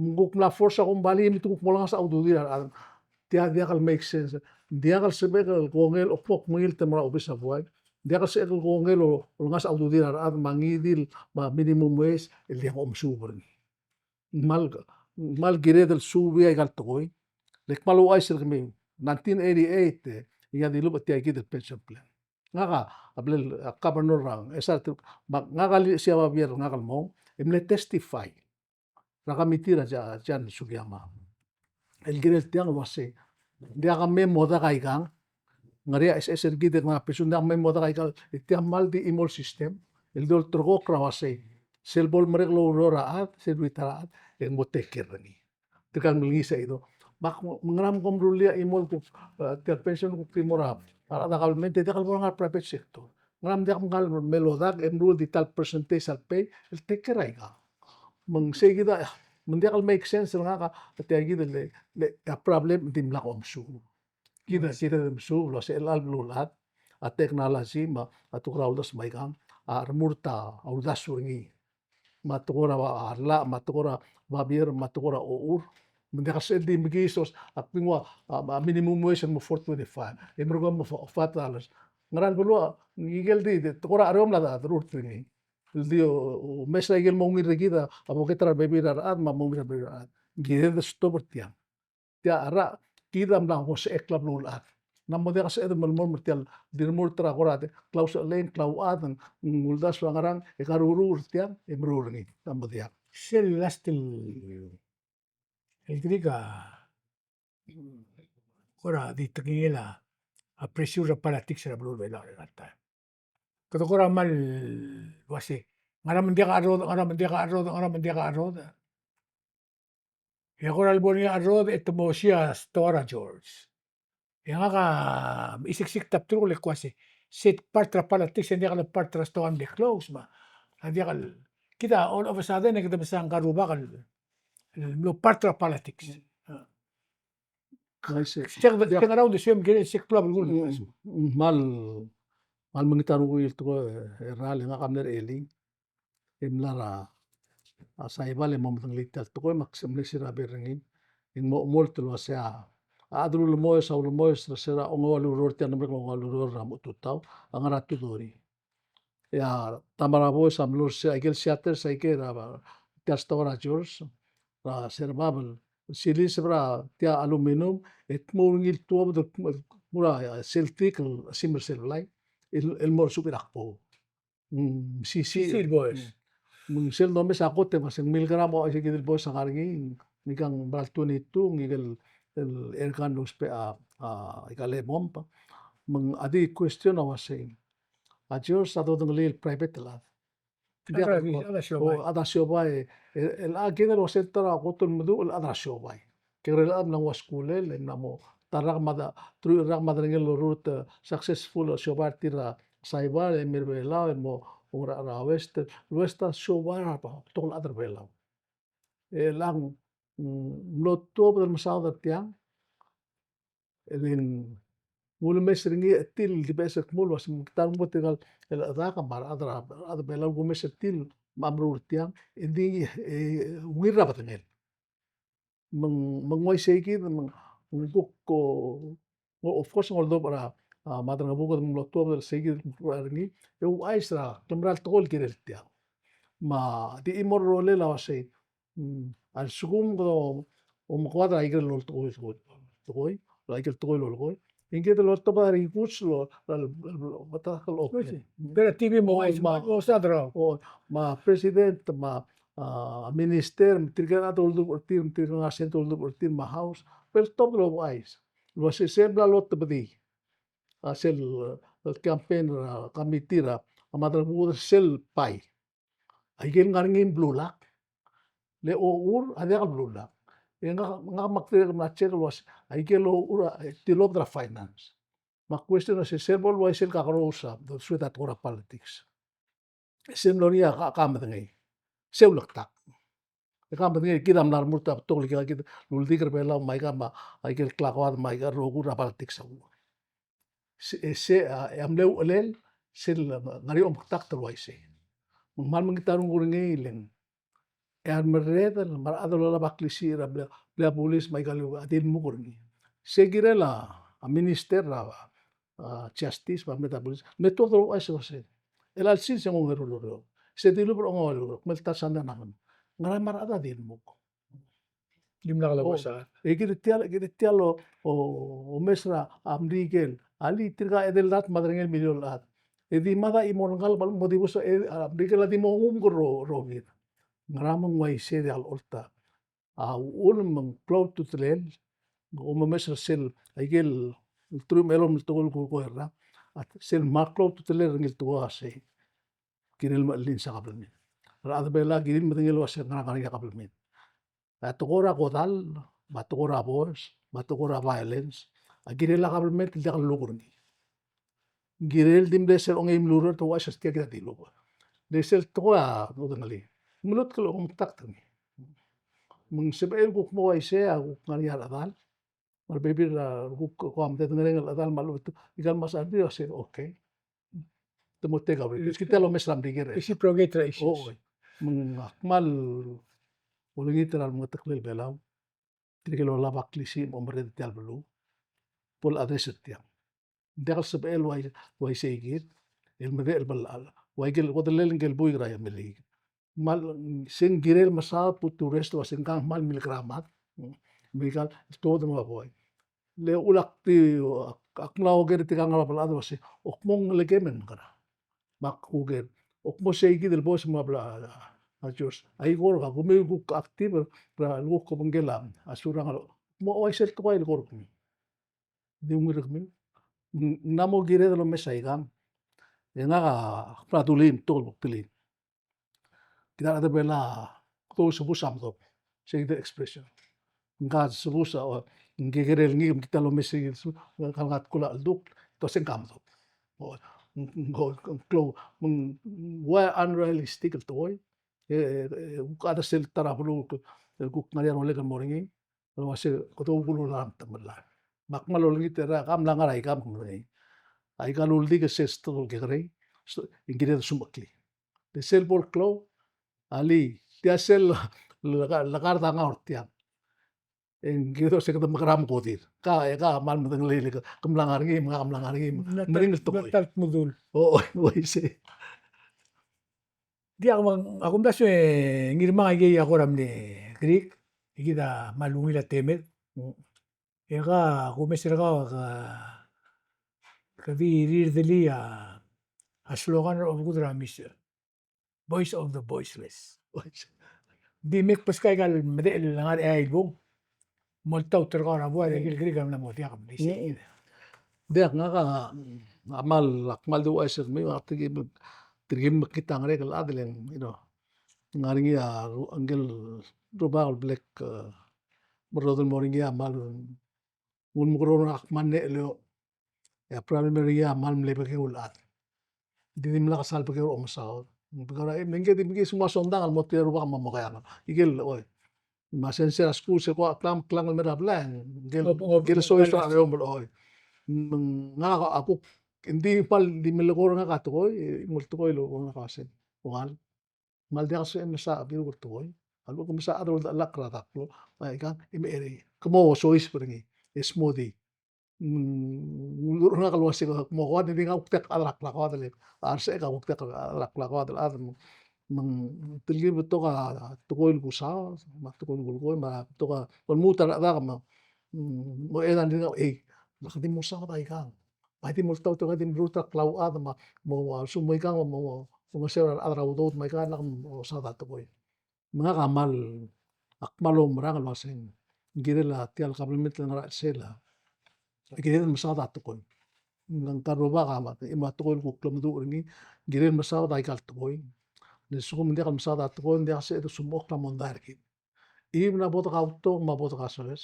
Me kuk mla force a kombalii me te kuk mo olengasech a ududir a rechad. Tia diak el make sense. Ng diak el sebechek el kongei el kmo kmengilt el mo er a obis a buai. Ng diak el sebechek el kongei el olengasech a ududir a rechad me a ngii di el, me a minimum wage, el diak a omesuub er ngii. Ng kmal, ng kmal kired el suubii aika el tekoi. Le kmal ouchais er kemiu, nineteen eighty-eight, e, e a dilubech tia kid el pension plan. Ngak a, a blal, a, governor er a, e sa, me ngak a lilechesii a babier er ngak el mong, e mle testify er a committee er a John, John Sugiyama. El kirel tiang el uasei, ng diak me mo dak aikang, ngar er ngii a S S er kid el ngar er a pension, ng diak me mo dak aikang, e tia kmal di chimo el system el di olterekokl er a uasei, sel bo lemerek el oureor a chad, sel retire a chad, e ng mo take care er ngii. Tirka el mlengiis a ido. Me ak, me ngera me kom rullii a chimo el kuk, e, tia el pension el kuk di mo er a, a rechad er a government, e diak el bo er a ngar er a private sector. Ngera me ng diak me ng kmal me lodak, e meruul di ta el percentage el pay el take care er aika. Me ng sei kid a, me ng diak el make sense er ngak a, tia kid el, le, a problem ng dimlak omesuub. Kid a, kid a omesuub el uasei chelecha el beluulechad, a technology me a, a tekoi er a uldasu me aikang, a remurt a uldasu er ngii. Me a tekoi er a llach, me a tekoi er a babier, me a tekoi er a ochur. Me ng diak el sebeched el di mekiis, ak di nguu a, a, a minimum wage el mo four twenty-five. E merekong e mo five dollars. Ngera el beluu, ngike el di, di tekoi er a cherreu a mla derurt er ngii. El di o, o, omes er a ikel mo ungil er kid a, a beket er a rebebil er a rechad, me a mo ungil er a rebebil er a rechad. Ng kired el stop er tiang. Tia er a, kid a mla mo sebechek el beluulechad. Ng mo diak el sebeched el melemolem er tia el di remurt er a kora di, klausechelei, klauchad, ng uldasu a ngerang, e karuruul er tiang, e meruul er ngii, ng mo diak. Sel last el, el dirk a, kora di tekingel a, a pressure er a politics er a beluu er a Belau er a time. Kede kora mal uase, ngera me ng diak a cherrodech, ngera me ng diak a cherrodech, ngera me ng diak a cherrodech. E kora lebo er ngii a cherrodech e te mo osiik a stoa er a George. E ngak a mesiksik a bdelul e kuk uase, se part er a politics, e ng diak le part er a stoa el mle close me a diak el, kid a all of a sudden e kede mesa ngka el rubak el, el mlo part er a politics. Uaisei. Sel, sel ngar er a uldesuem kirel sel klou a belkul. Mm, mm, mal, mal mengiil a renguk el tekoi, e, er a le ngak a mle er a elii. E mla er a, a, Saipan e mo medengelii tia el tekoi me ak mle siraber er ngii. E ng mo omolt el uasei a, a chad el ulemoes, a ulemoes er se er a ongeua el ureor, tia el mle ongeua el ureor er a mo tutau, a ngar er a Tutori. E a ta me a reboes a mlo er se, aike el shutters, aike er a, tia el stoa er a George, er a se er a bab el siliseb er a tia aluminum, e te mo ungil tuobed el, el, mo er a, a, sel tik el simer sel blai, el, el mo er a suub er a kbo. Mm, sisiich. Sisiich el boes. Mm. Me ng sel domes a kot e me se ng milgram a uaisei kid el boes a ngar er ngii, ng ikang mera el twenty-two, ngike el, el airgun el ousbech a, a, ika el bomb. Me ng a di question a uasei, a George a dodengelii el private el chad. Diak, a chad er a siobai. O, a chad er a siobai. E, el, a kid el uasei ta er a kot el meduch el chad er a siobai. Kekerei el chad a mla nguu a skuul el, e mla mo, ta er a rak me a, teruich el rak me a derengel el orurt, e, successful a siobai er tir er a Saipan, e mei er a Belau, e mo, mo er a, er a West, el West a siobai er a, betok el chad er a Belau. E le ng, mm, mlo tuobed el mesaod er tiang, e le ng ulemes er ngii e tir el di beches el kmo el uasei me ng ta er ngii bo tirka el chedak me a rechad er a, rechad er a Belau el kumes er tir me a meruul er tiang, e di, e, ungil er a bedengel. Me ng, me ng uaisei kid, me ng, me ng kuk, o, o, of course, ng oldubech er a, a, Madrengebuked me ng mlo tuobed el sei kid el meruul er ngii, e ouchais er a, klemera el tekoi el kirel tiang. Me a di chimo el rolel a uasei, mm, a lsekum kede omekoad er a ikel loltekoi, tekoi, tekoi, er a ikel tekoi el lolekoi. Ngike el loltobed a rikuts el, el, el, el, el, el, el, el, Pero a T V mo uaisei, mo uaisei a derau. O, me a president, me a, a, minister, me tirke el chad el oldubech er tir, me tirke el ngar er a Senate el oldubech er tir, me a House. Pero tobed el ouchais. El uasei se mla lotebedii a sel, el campaign, a, committee er a, a Madrengebuked er sel bai. Aike el ngar er ngii a blulak. Le ochur a diak el blulak. E ngak, ngak me ak dirrek el mla check el uasei, aike el ochur a, e, tilobed er a finance. Me a question a se, se bo el uaisei el kakerous a, dosued a tekoi er a politics. Se mlo er ngii a ka, ka medengei. Se ulektak. E ka medengei, kid a mla remurt a betok el kid, kid el uldik er a Belau, me aika me, aike el klakoad, me aika el rokui er a politics a uchul. Se, e se, a, e a mle uchelel, sel ngar er ngii a omekdakt el uaisei. Me ng kmal mengiil a renguk er ngii el ng, e a remerreder, me a rechad el olab a klisiich er a blil a, blil a bulis me aika el, a di lmuk er ngii. Se kirel a, a minister er a, a, justice, me a mle ta bulis, me tuobed el ouchais el uasei, chelecha el sils e ng ongeru el ureor. Se dilubech er a ongeua el ureor, kmal ta el sandei a ngalek. Ngera me a rechad a di lmuk? Dimlak lebo sa. E kid tia el, kid tia el o, o, omes er a Merikel. Alii, tirka a edei el chad me a derengel miliol el chad. E di mad a chimo el ngalek el mo dibus, e, a Merikel a di mo nguu el ro, rokir. Ngera me ng uaisei e diak locholt a uchul me ng klou a ultutelel, omes er sel, aike el teruich me a elolem el tekoi el kuk er a, a sel kmal klou a ultutelel er ngii el tekoi a sei. Kirel mechelins a kabelment. A rechad er a Belau a kirir el medengei el uasei ngera ngar er ngii a kabelment. A tekoi er a kodall, me a tekoi er a boes, me a tekoi er a violence, a kirel a kabelment el diak lolekoi er ngii. Ng kirel di mle sel ongeim el ureor e te ouchais er tia kid a dilubech. Le sel tekoi a dodengelii, me lmuut el omekdakt er ngii. Me ng sebechel kuk mo uaisei a kuk ngar er ngii a rechedal. Me a rebebil er a kuk, kuk a mededengelii el chedal me a lechub e te, ikal mas a di uasei, okay. te mo take a break. Kid a lomes er a Merikel. Reciprocate er a issues. O, me ng ak kmal olengit er a remengeteklel Belau. Tirke el olab a klisiich me a omerreder er tia el beluu. Bo el address er tiang. Ng diak el sebechel el uai-, uaisei kid el medechel el bla, uai ikel kodellel ngike el buik er a Merikel. Me ng kirel mesaod, put to rest, el uasei ng kmal milekera mad. Me ikal, tuobed me a buai. Le ulak di, ak mla oker er tirka el ngar er a bla el chad el uasei, ok mo ngelekem e ng mekera. Me ak oker, ok mo sei kid el bos me a bla, a George. Ai kora, kemiu el kuk active er a, el kuk obengkel a Surangel. Mo uaisei el tekoi el kora kemiu. Di ungil er kemiu. Ng mla mo kired el omes aikang. E ngak a, ak mla dulii, ng tol bok dulii. Kid a rechad er Belau a kdu sebus a medobech. Sei kid el expression. Ngka sebus a, o, ng kekerei el ngii, me kid a lomes er ngii, ngka el ngat kul a cheldukl, te uasei ngka medobech. O, ng, ng, ng, ng klou, ng, ng ua unrealistic el tekoi. E, e, e, kuk a chad er sel ta er a beluu, el kuk ngar er ngii a rolel el mo er ngii. El uasei, kede okulul a remetemellel. Me ak kmal olengit er a, ka mla ngar er aika me ng, aika el uldik el sel story el kekerei, so, e ng kired el sumecheklii. Di sel bo el klou, alii, tia sel le, le, lekard a ngau er tiang. E ng kired el uasei kede mekera me kodir. Ka, e ka kmal medengelii, ke, ke mla ngar er ngii, me ngak a mla ngar er ngii, me ng meringel el tekoi. Mla ta el tmudul. O, o, uaisei. Diak, me a kumdasu e Ngirmang, aikei a kora mle Greek, e kid a kmal ungil a temed. E ka kumes er kau, ka, ka di rirdelii a, a slogan er a obekuk er a Miss Voice of the Voiceless. Di me kbeskau aika el medechel el ngar er a eai el bung. Moltaut er kau er a buai, e aike el kerik a mla mo diak a mle isei. Diak, ngak a kmal, ak kmal di ouchais er kemiu, ak tirke, tirke el mekngit a ngerek el chad el, you know, ngar er ngii a ru-, ngike el rubak el bla k, e, merodel el mo er ngii a kmal ng ulemekerreu er ngak me a nechel e, e a problem er ngii a kmal mle bekeu el chad. Di dimlak a sal bekeu er a omesaod. Bekeu er a, e, me ngke di, me ngke di sel mo sondang el mo tir a rubak me mo keang. Ikel, oi. Me a sensei er a skuul, sel ko a klang, klang el mer a blai, ngke el, ngke el soiseb er a eou me el, oi. Me ng, ngak a kuk, ng di kmal di melekoi er ngak a tekoi, e, ng ua tekoi el ngak a sel. Ua el kmal diak el sebechem el mesa a kiruk el tekoi. A lechub ke mesa a chad el oldechelakl er a daklok. Me aikang, e mecherei. Ke mo soiseb er ngii. E smodii. Mm, ng ulemuchel er ngak el uasei ke mo kuat, e di ngak a kuk diak a chad er a klakoad el, a rsechek a kuk diak a chad er a klakoad el chad. Me ng, me ng telkib betok a tekoi el kusaod, me a tekoi el kulekoi, me a betok a, lmuut a rechad me, mm, mo er a di ngak, ei, lak di mo saod aikang. Bai di moltaut er ngii, di mruul a klauchad me a, mo, mo, sel mo aikang, mo, mo, mo ngeseu er a rechad er a udoud me aikang, lak mo saod a tekoi. Me ngak a kmal, ak kmal oumerang el uasei ng kirel a tia el kabelment el ngar er a chelsel a, kirel el mesaod a tekoi. Ngka el rubak a, me a tekoi el kuk klemedechel er ngii, kirel el mesaod aika el tekoi. Ng lsekum ng diak el mesaod a tekoi, ng diak el sebeched el sumechokl a mondai er kid. Even a bo dekautok me a bo dekasoes,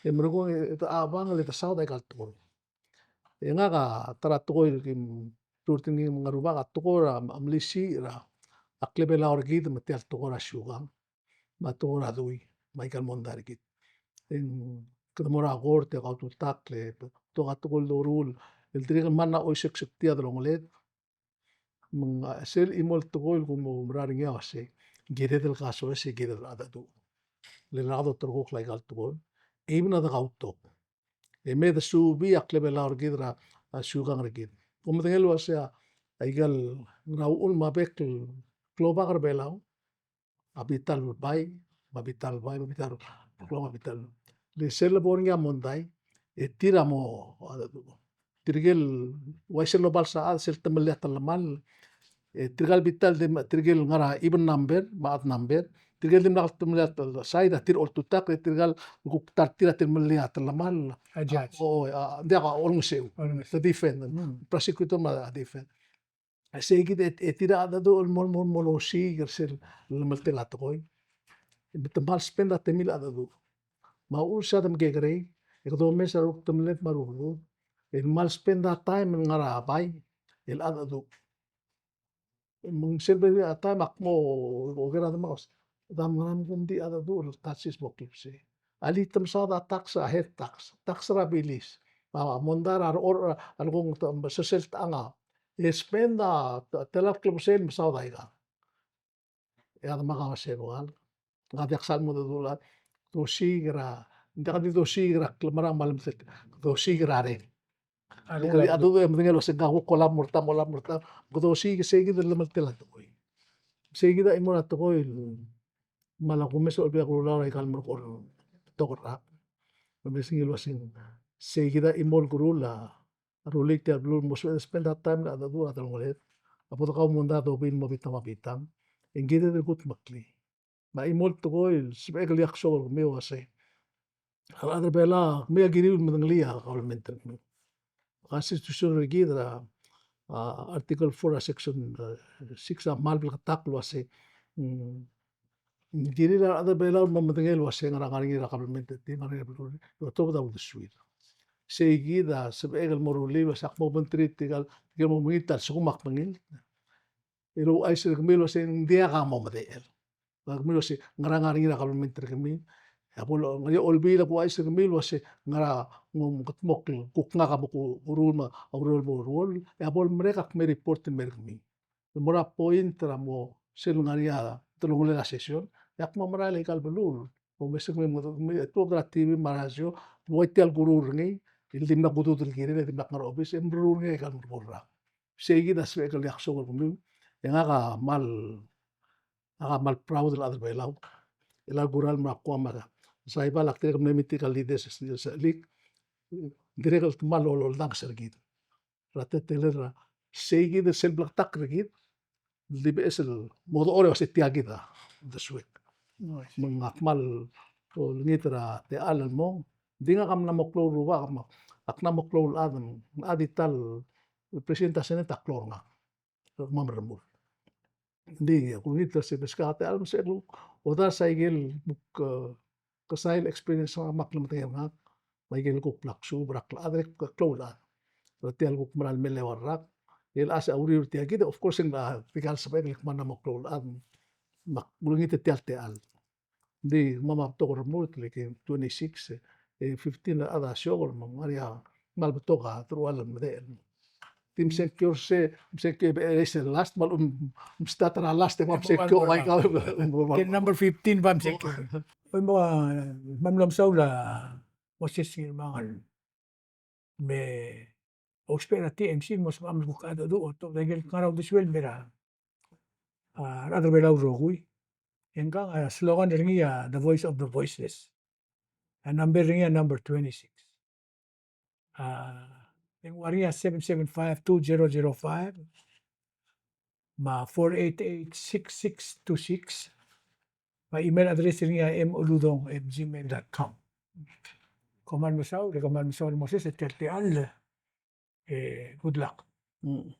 e merekong e de chabang e le de saod aika el tekoi. E ngak a ta er a tekoi el kim, tir a tekoi el ngar er a rubak a tekoi er a melisiich er a klebelau er kid me tia el tekoi er a siukang, me a tekoi er a dui, me aika el mondai er kid. E ng kede mo er a kort e kaututakl e betok a tekoi el doruul el dirrek el mla mo oisekseklii a delongeled. Me ng, a, sel chimo el tekoi el kuk mo oumerang er ngii a uasei, kired el kasoes e kired el cheldecheduch. Le lak doterekokl aika el tekoi. Even a dekautok, e me de subii a klebelau er kid er a, a, siukang er kid. Kom medengei el uasei a, aika el ngar er a uchul me a bek el klobak er a Belau, a bita el bai, me a bita el bai, me a bita el klou, me a bita el, le sel lebo er ngii a mondai, e tir a mo, a, tirke el, uaisei el oba el sechal, sel temellii a telemall, e tirka el bita el di, tirke el ngar er a even number, me a odd number, tirke el dimlak el temellii a tel-, side a tir a oltutakl, e tirka el kuk ta er tir a temellii a telemall. A judge. O, a, diak a olengeseu. Olengeseu. The defend. Hmm. Prosecutor me a defend. Sei kid e, e tir a cheldecheduch el mo, mo, mo losiik er sel lemeltel a tekoi. E te kmal spend a temir el cheldecheduch. Me a uchul sei a de mekekerei, e kede omes er a rukdemeled me a rubedul, e kmal spend a taem el ngar er a bai el cheldecheduch. Me ng sel bebil a taem ak mo oker a demak, dam ngerang, kom di cheldecheduch el taxes mo klebesei. Alii, te mesaod a tax, a health tax, tax er a bilis, a mondai er a rechorech, a lekong, te, sesel techang a E spend a, te, telal klebesei el mesaod aikang. E a demak a uase, "Bual, ng diak sal mo dedu el, dosiik er a, ng diak di dosiik er a klemerang me a lemeteet, dosiik er a reng." A reng. Ng di a dedu e medengei el uase ng kuk olab mo er a ta, mo olab mo er a ta, me dosiik, sei kid el lemeltel a tekoi. Sei kid a chimo er a tekoi el, me a le kumes a Olbiil er a Kelulau er aika el mo er a betok el rak. Me mesulang el uase ng, sei kid a chimo el kuruul a rullii tia el beluu el mo sebeched el spend a taem el dedu a delongeled. A bo dekau mondai a dobii el mo bitang me a bitang. E ng kired el kudmeklii. Me a chimo el tekoi el sebechek el diak soak el kemiu el uase, a rechad er a Belau, kemiu a kiriu el medengelii a kabelment er kemiu. Constitution er kid er a, a, Article four, a, Section, a, six a kmal bleketakl el uase, mm, ng kirir a rechad er a Belau el mo medengei el uase ngera ngar er ngii er a kabelment er tir, ngar er ngii er a beluu, e otobed a uldesuir. Sei kid a sebechek el mo rullii el uase ak mo obengterir tirka el, tirka el mo mengilt a lsekum ak mengilt. E ouchais er kemiu el uase ng diak a mo medechel. Kemiu el uase ngera ngar er ngii er a kabelment er kemiu. E a bo el, ngar er ngii a Olbiil a kuchais er kemiu el uase ngera, ng mo kldmokl, kuk ngak a mo ku-, kuruul me a ureor el bo ruoll. E a bo el merek ak me report el mer kemiu. El mo er a point er a mo sel ngar er ngii a delongelel a session, e ak mo merael aika el beluu. Mo mes er kemiu, me, me, tuobed er a T V me a radio, ua tia el kuruul er ngii, el dimlak kududel el kirel, e dimlak ngar er a obis, e mruul er ngii aika el meruul er a. Sei kid a sebechek el diak soak el kemiu, e ngak a kmal, ngak a kmal proud el chad er a Belau. El a kuruul me a Guam, me a Saibal, ak dirrek el mle meet er aika el leaders er sel, sel league, dirrek el kmal loldanges er kid er a teletelel er a, sei kid el sel bleketakl er kid, el di beches el mo dechor el uase tia kid a uldesuek. Me ngak a kmal olengit er a techall el mong. Ng di ngak a mla mo klou el rubak, me ak mla mo klou el chad, ng di ta el president er a Senate a klou er ngak. Kemam el remurt. Ng di kulengit er a sel beskak a techall me se el odars aike el kuk, e, kesai el experience er ngak me ak medengei er ngak, me aike el kuk bla ksuub er a klechad e klou el chad. Er tia el kuk mera el mle eua el rak, e le a se a uriul er tia kid, of course, ng tirka el sebechek el kmal mla mo klou el chad, me ak kulengit er tia el techall. Ng di kemam a betok el remurt, like, twenty-six, e, fifteen el chad a siokel, me ng ngar er ngii a kmal betok a teruich el medechel. Di msengkio er se, msengkio e beches el last, me a lechub e mstart er a last, e me msengkio, e, aika, e, number fifteen me msengkio. Oi, me, me mlo mesaul a Moses Ngirmang el me ousbech er a T M C el mo sebecham el kuk a dedu, otobed aike el ngar er a uldesuel el mer a, a rechad er a Belau el rokui. E ngkang a slogan er ngii a The Voice of the Voiceless. A number er ngii a number twenty-six. A, e ng ua er ngii a seven seven five two zero zero five, me a four eight eight six six two six, me a email address er ngii a m uludong at gmail dot com. Kom kmal mesaul, e kom kmal mesaul Moses, e tia el techall, e, good luck. Mm.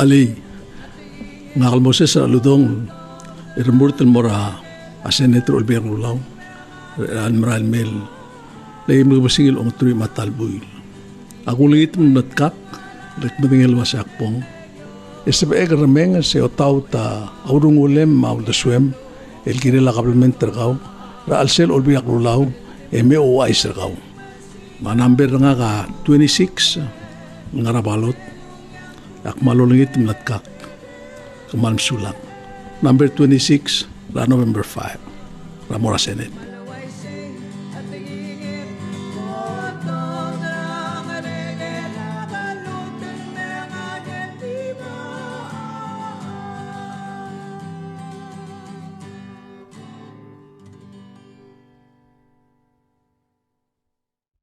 Alii, ngak el Moses er a Uludong, e remurt el mo er a Senate er a Olbiil er a Kelulau, er a merael mei el, le ki mle kebesengil a ongeteruich me a ta el buil. Ak ulengit el mletkak el kmedengei el uase ak bong, e sebechek el remenges e otaut a urungulem me a uldesuem el kirel a kabelment er kau er a chelsel a Olbiil er a Kelulau e me ouchais er kau. Me a number er ngak a twenty-six el ngar er a ballot. Ak kmal olengit el mletkak. Kmal mesulang. Number twenty-six er a November five er a mo er a Senate.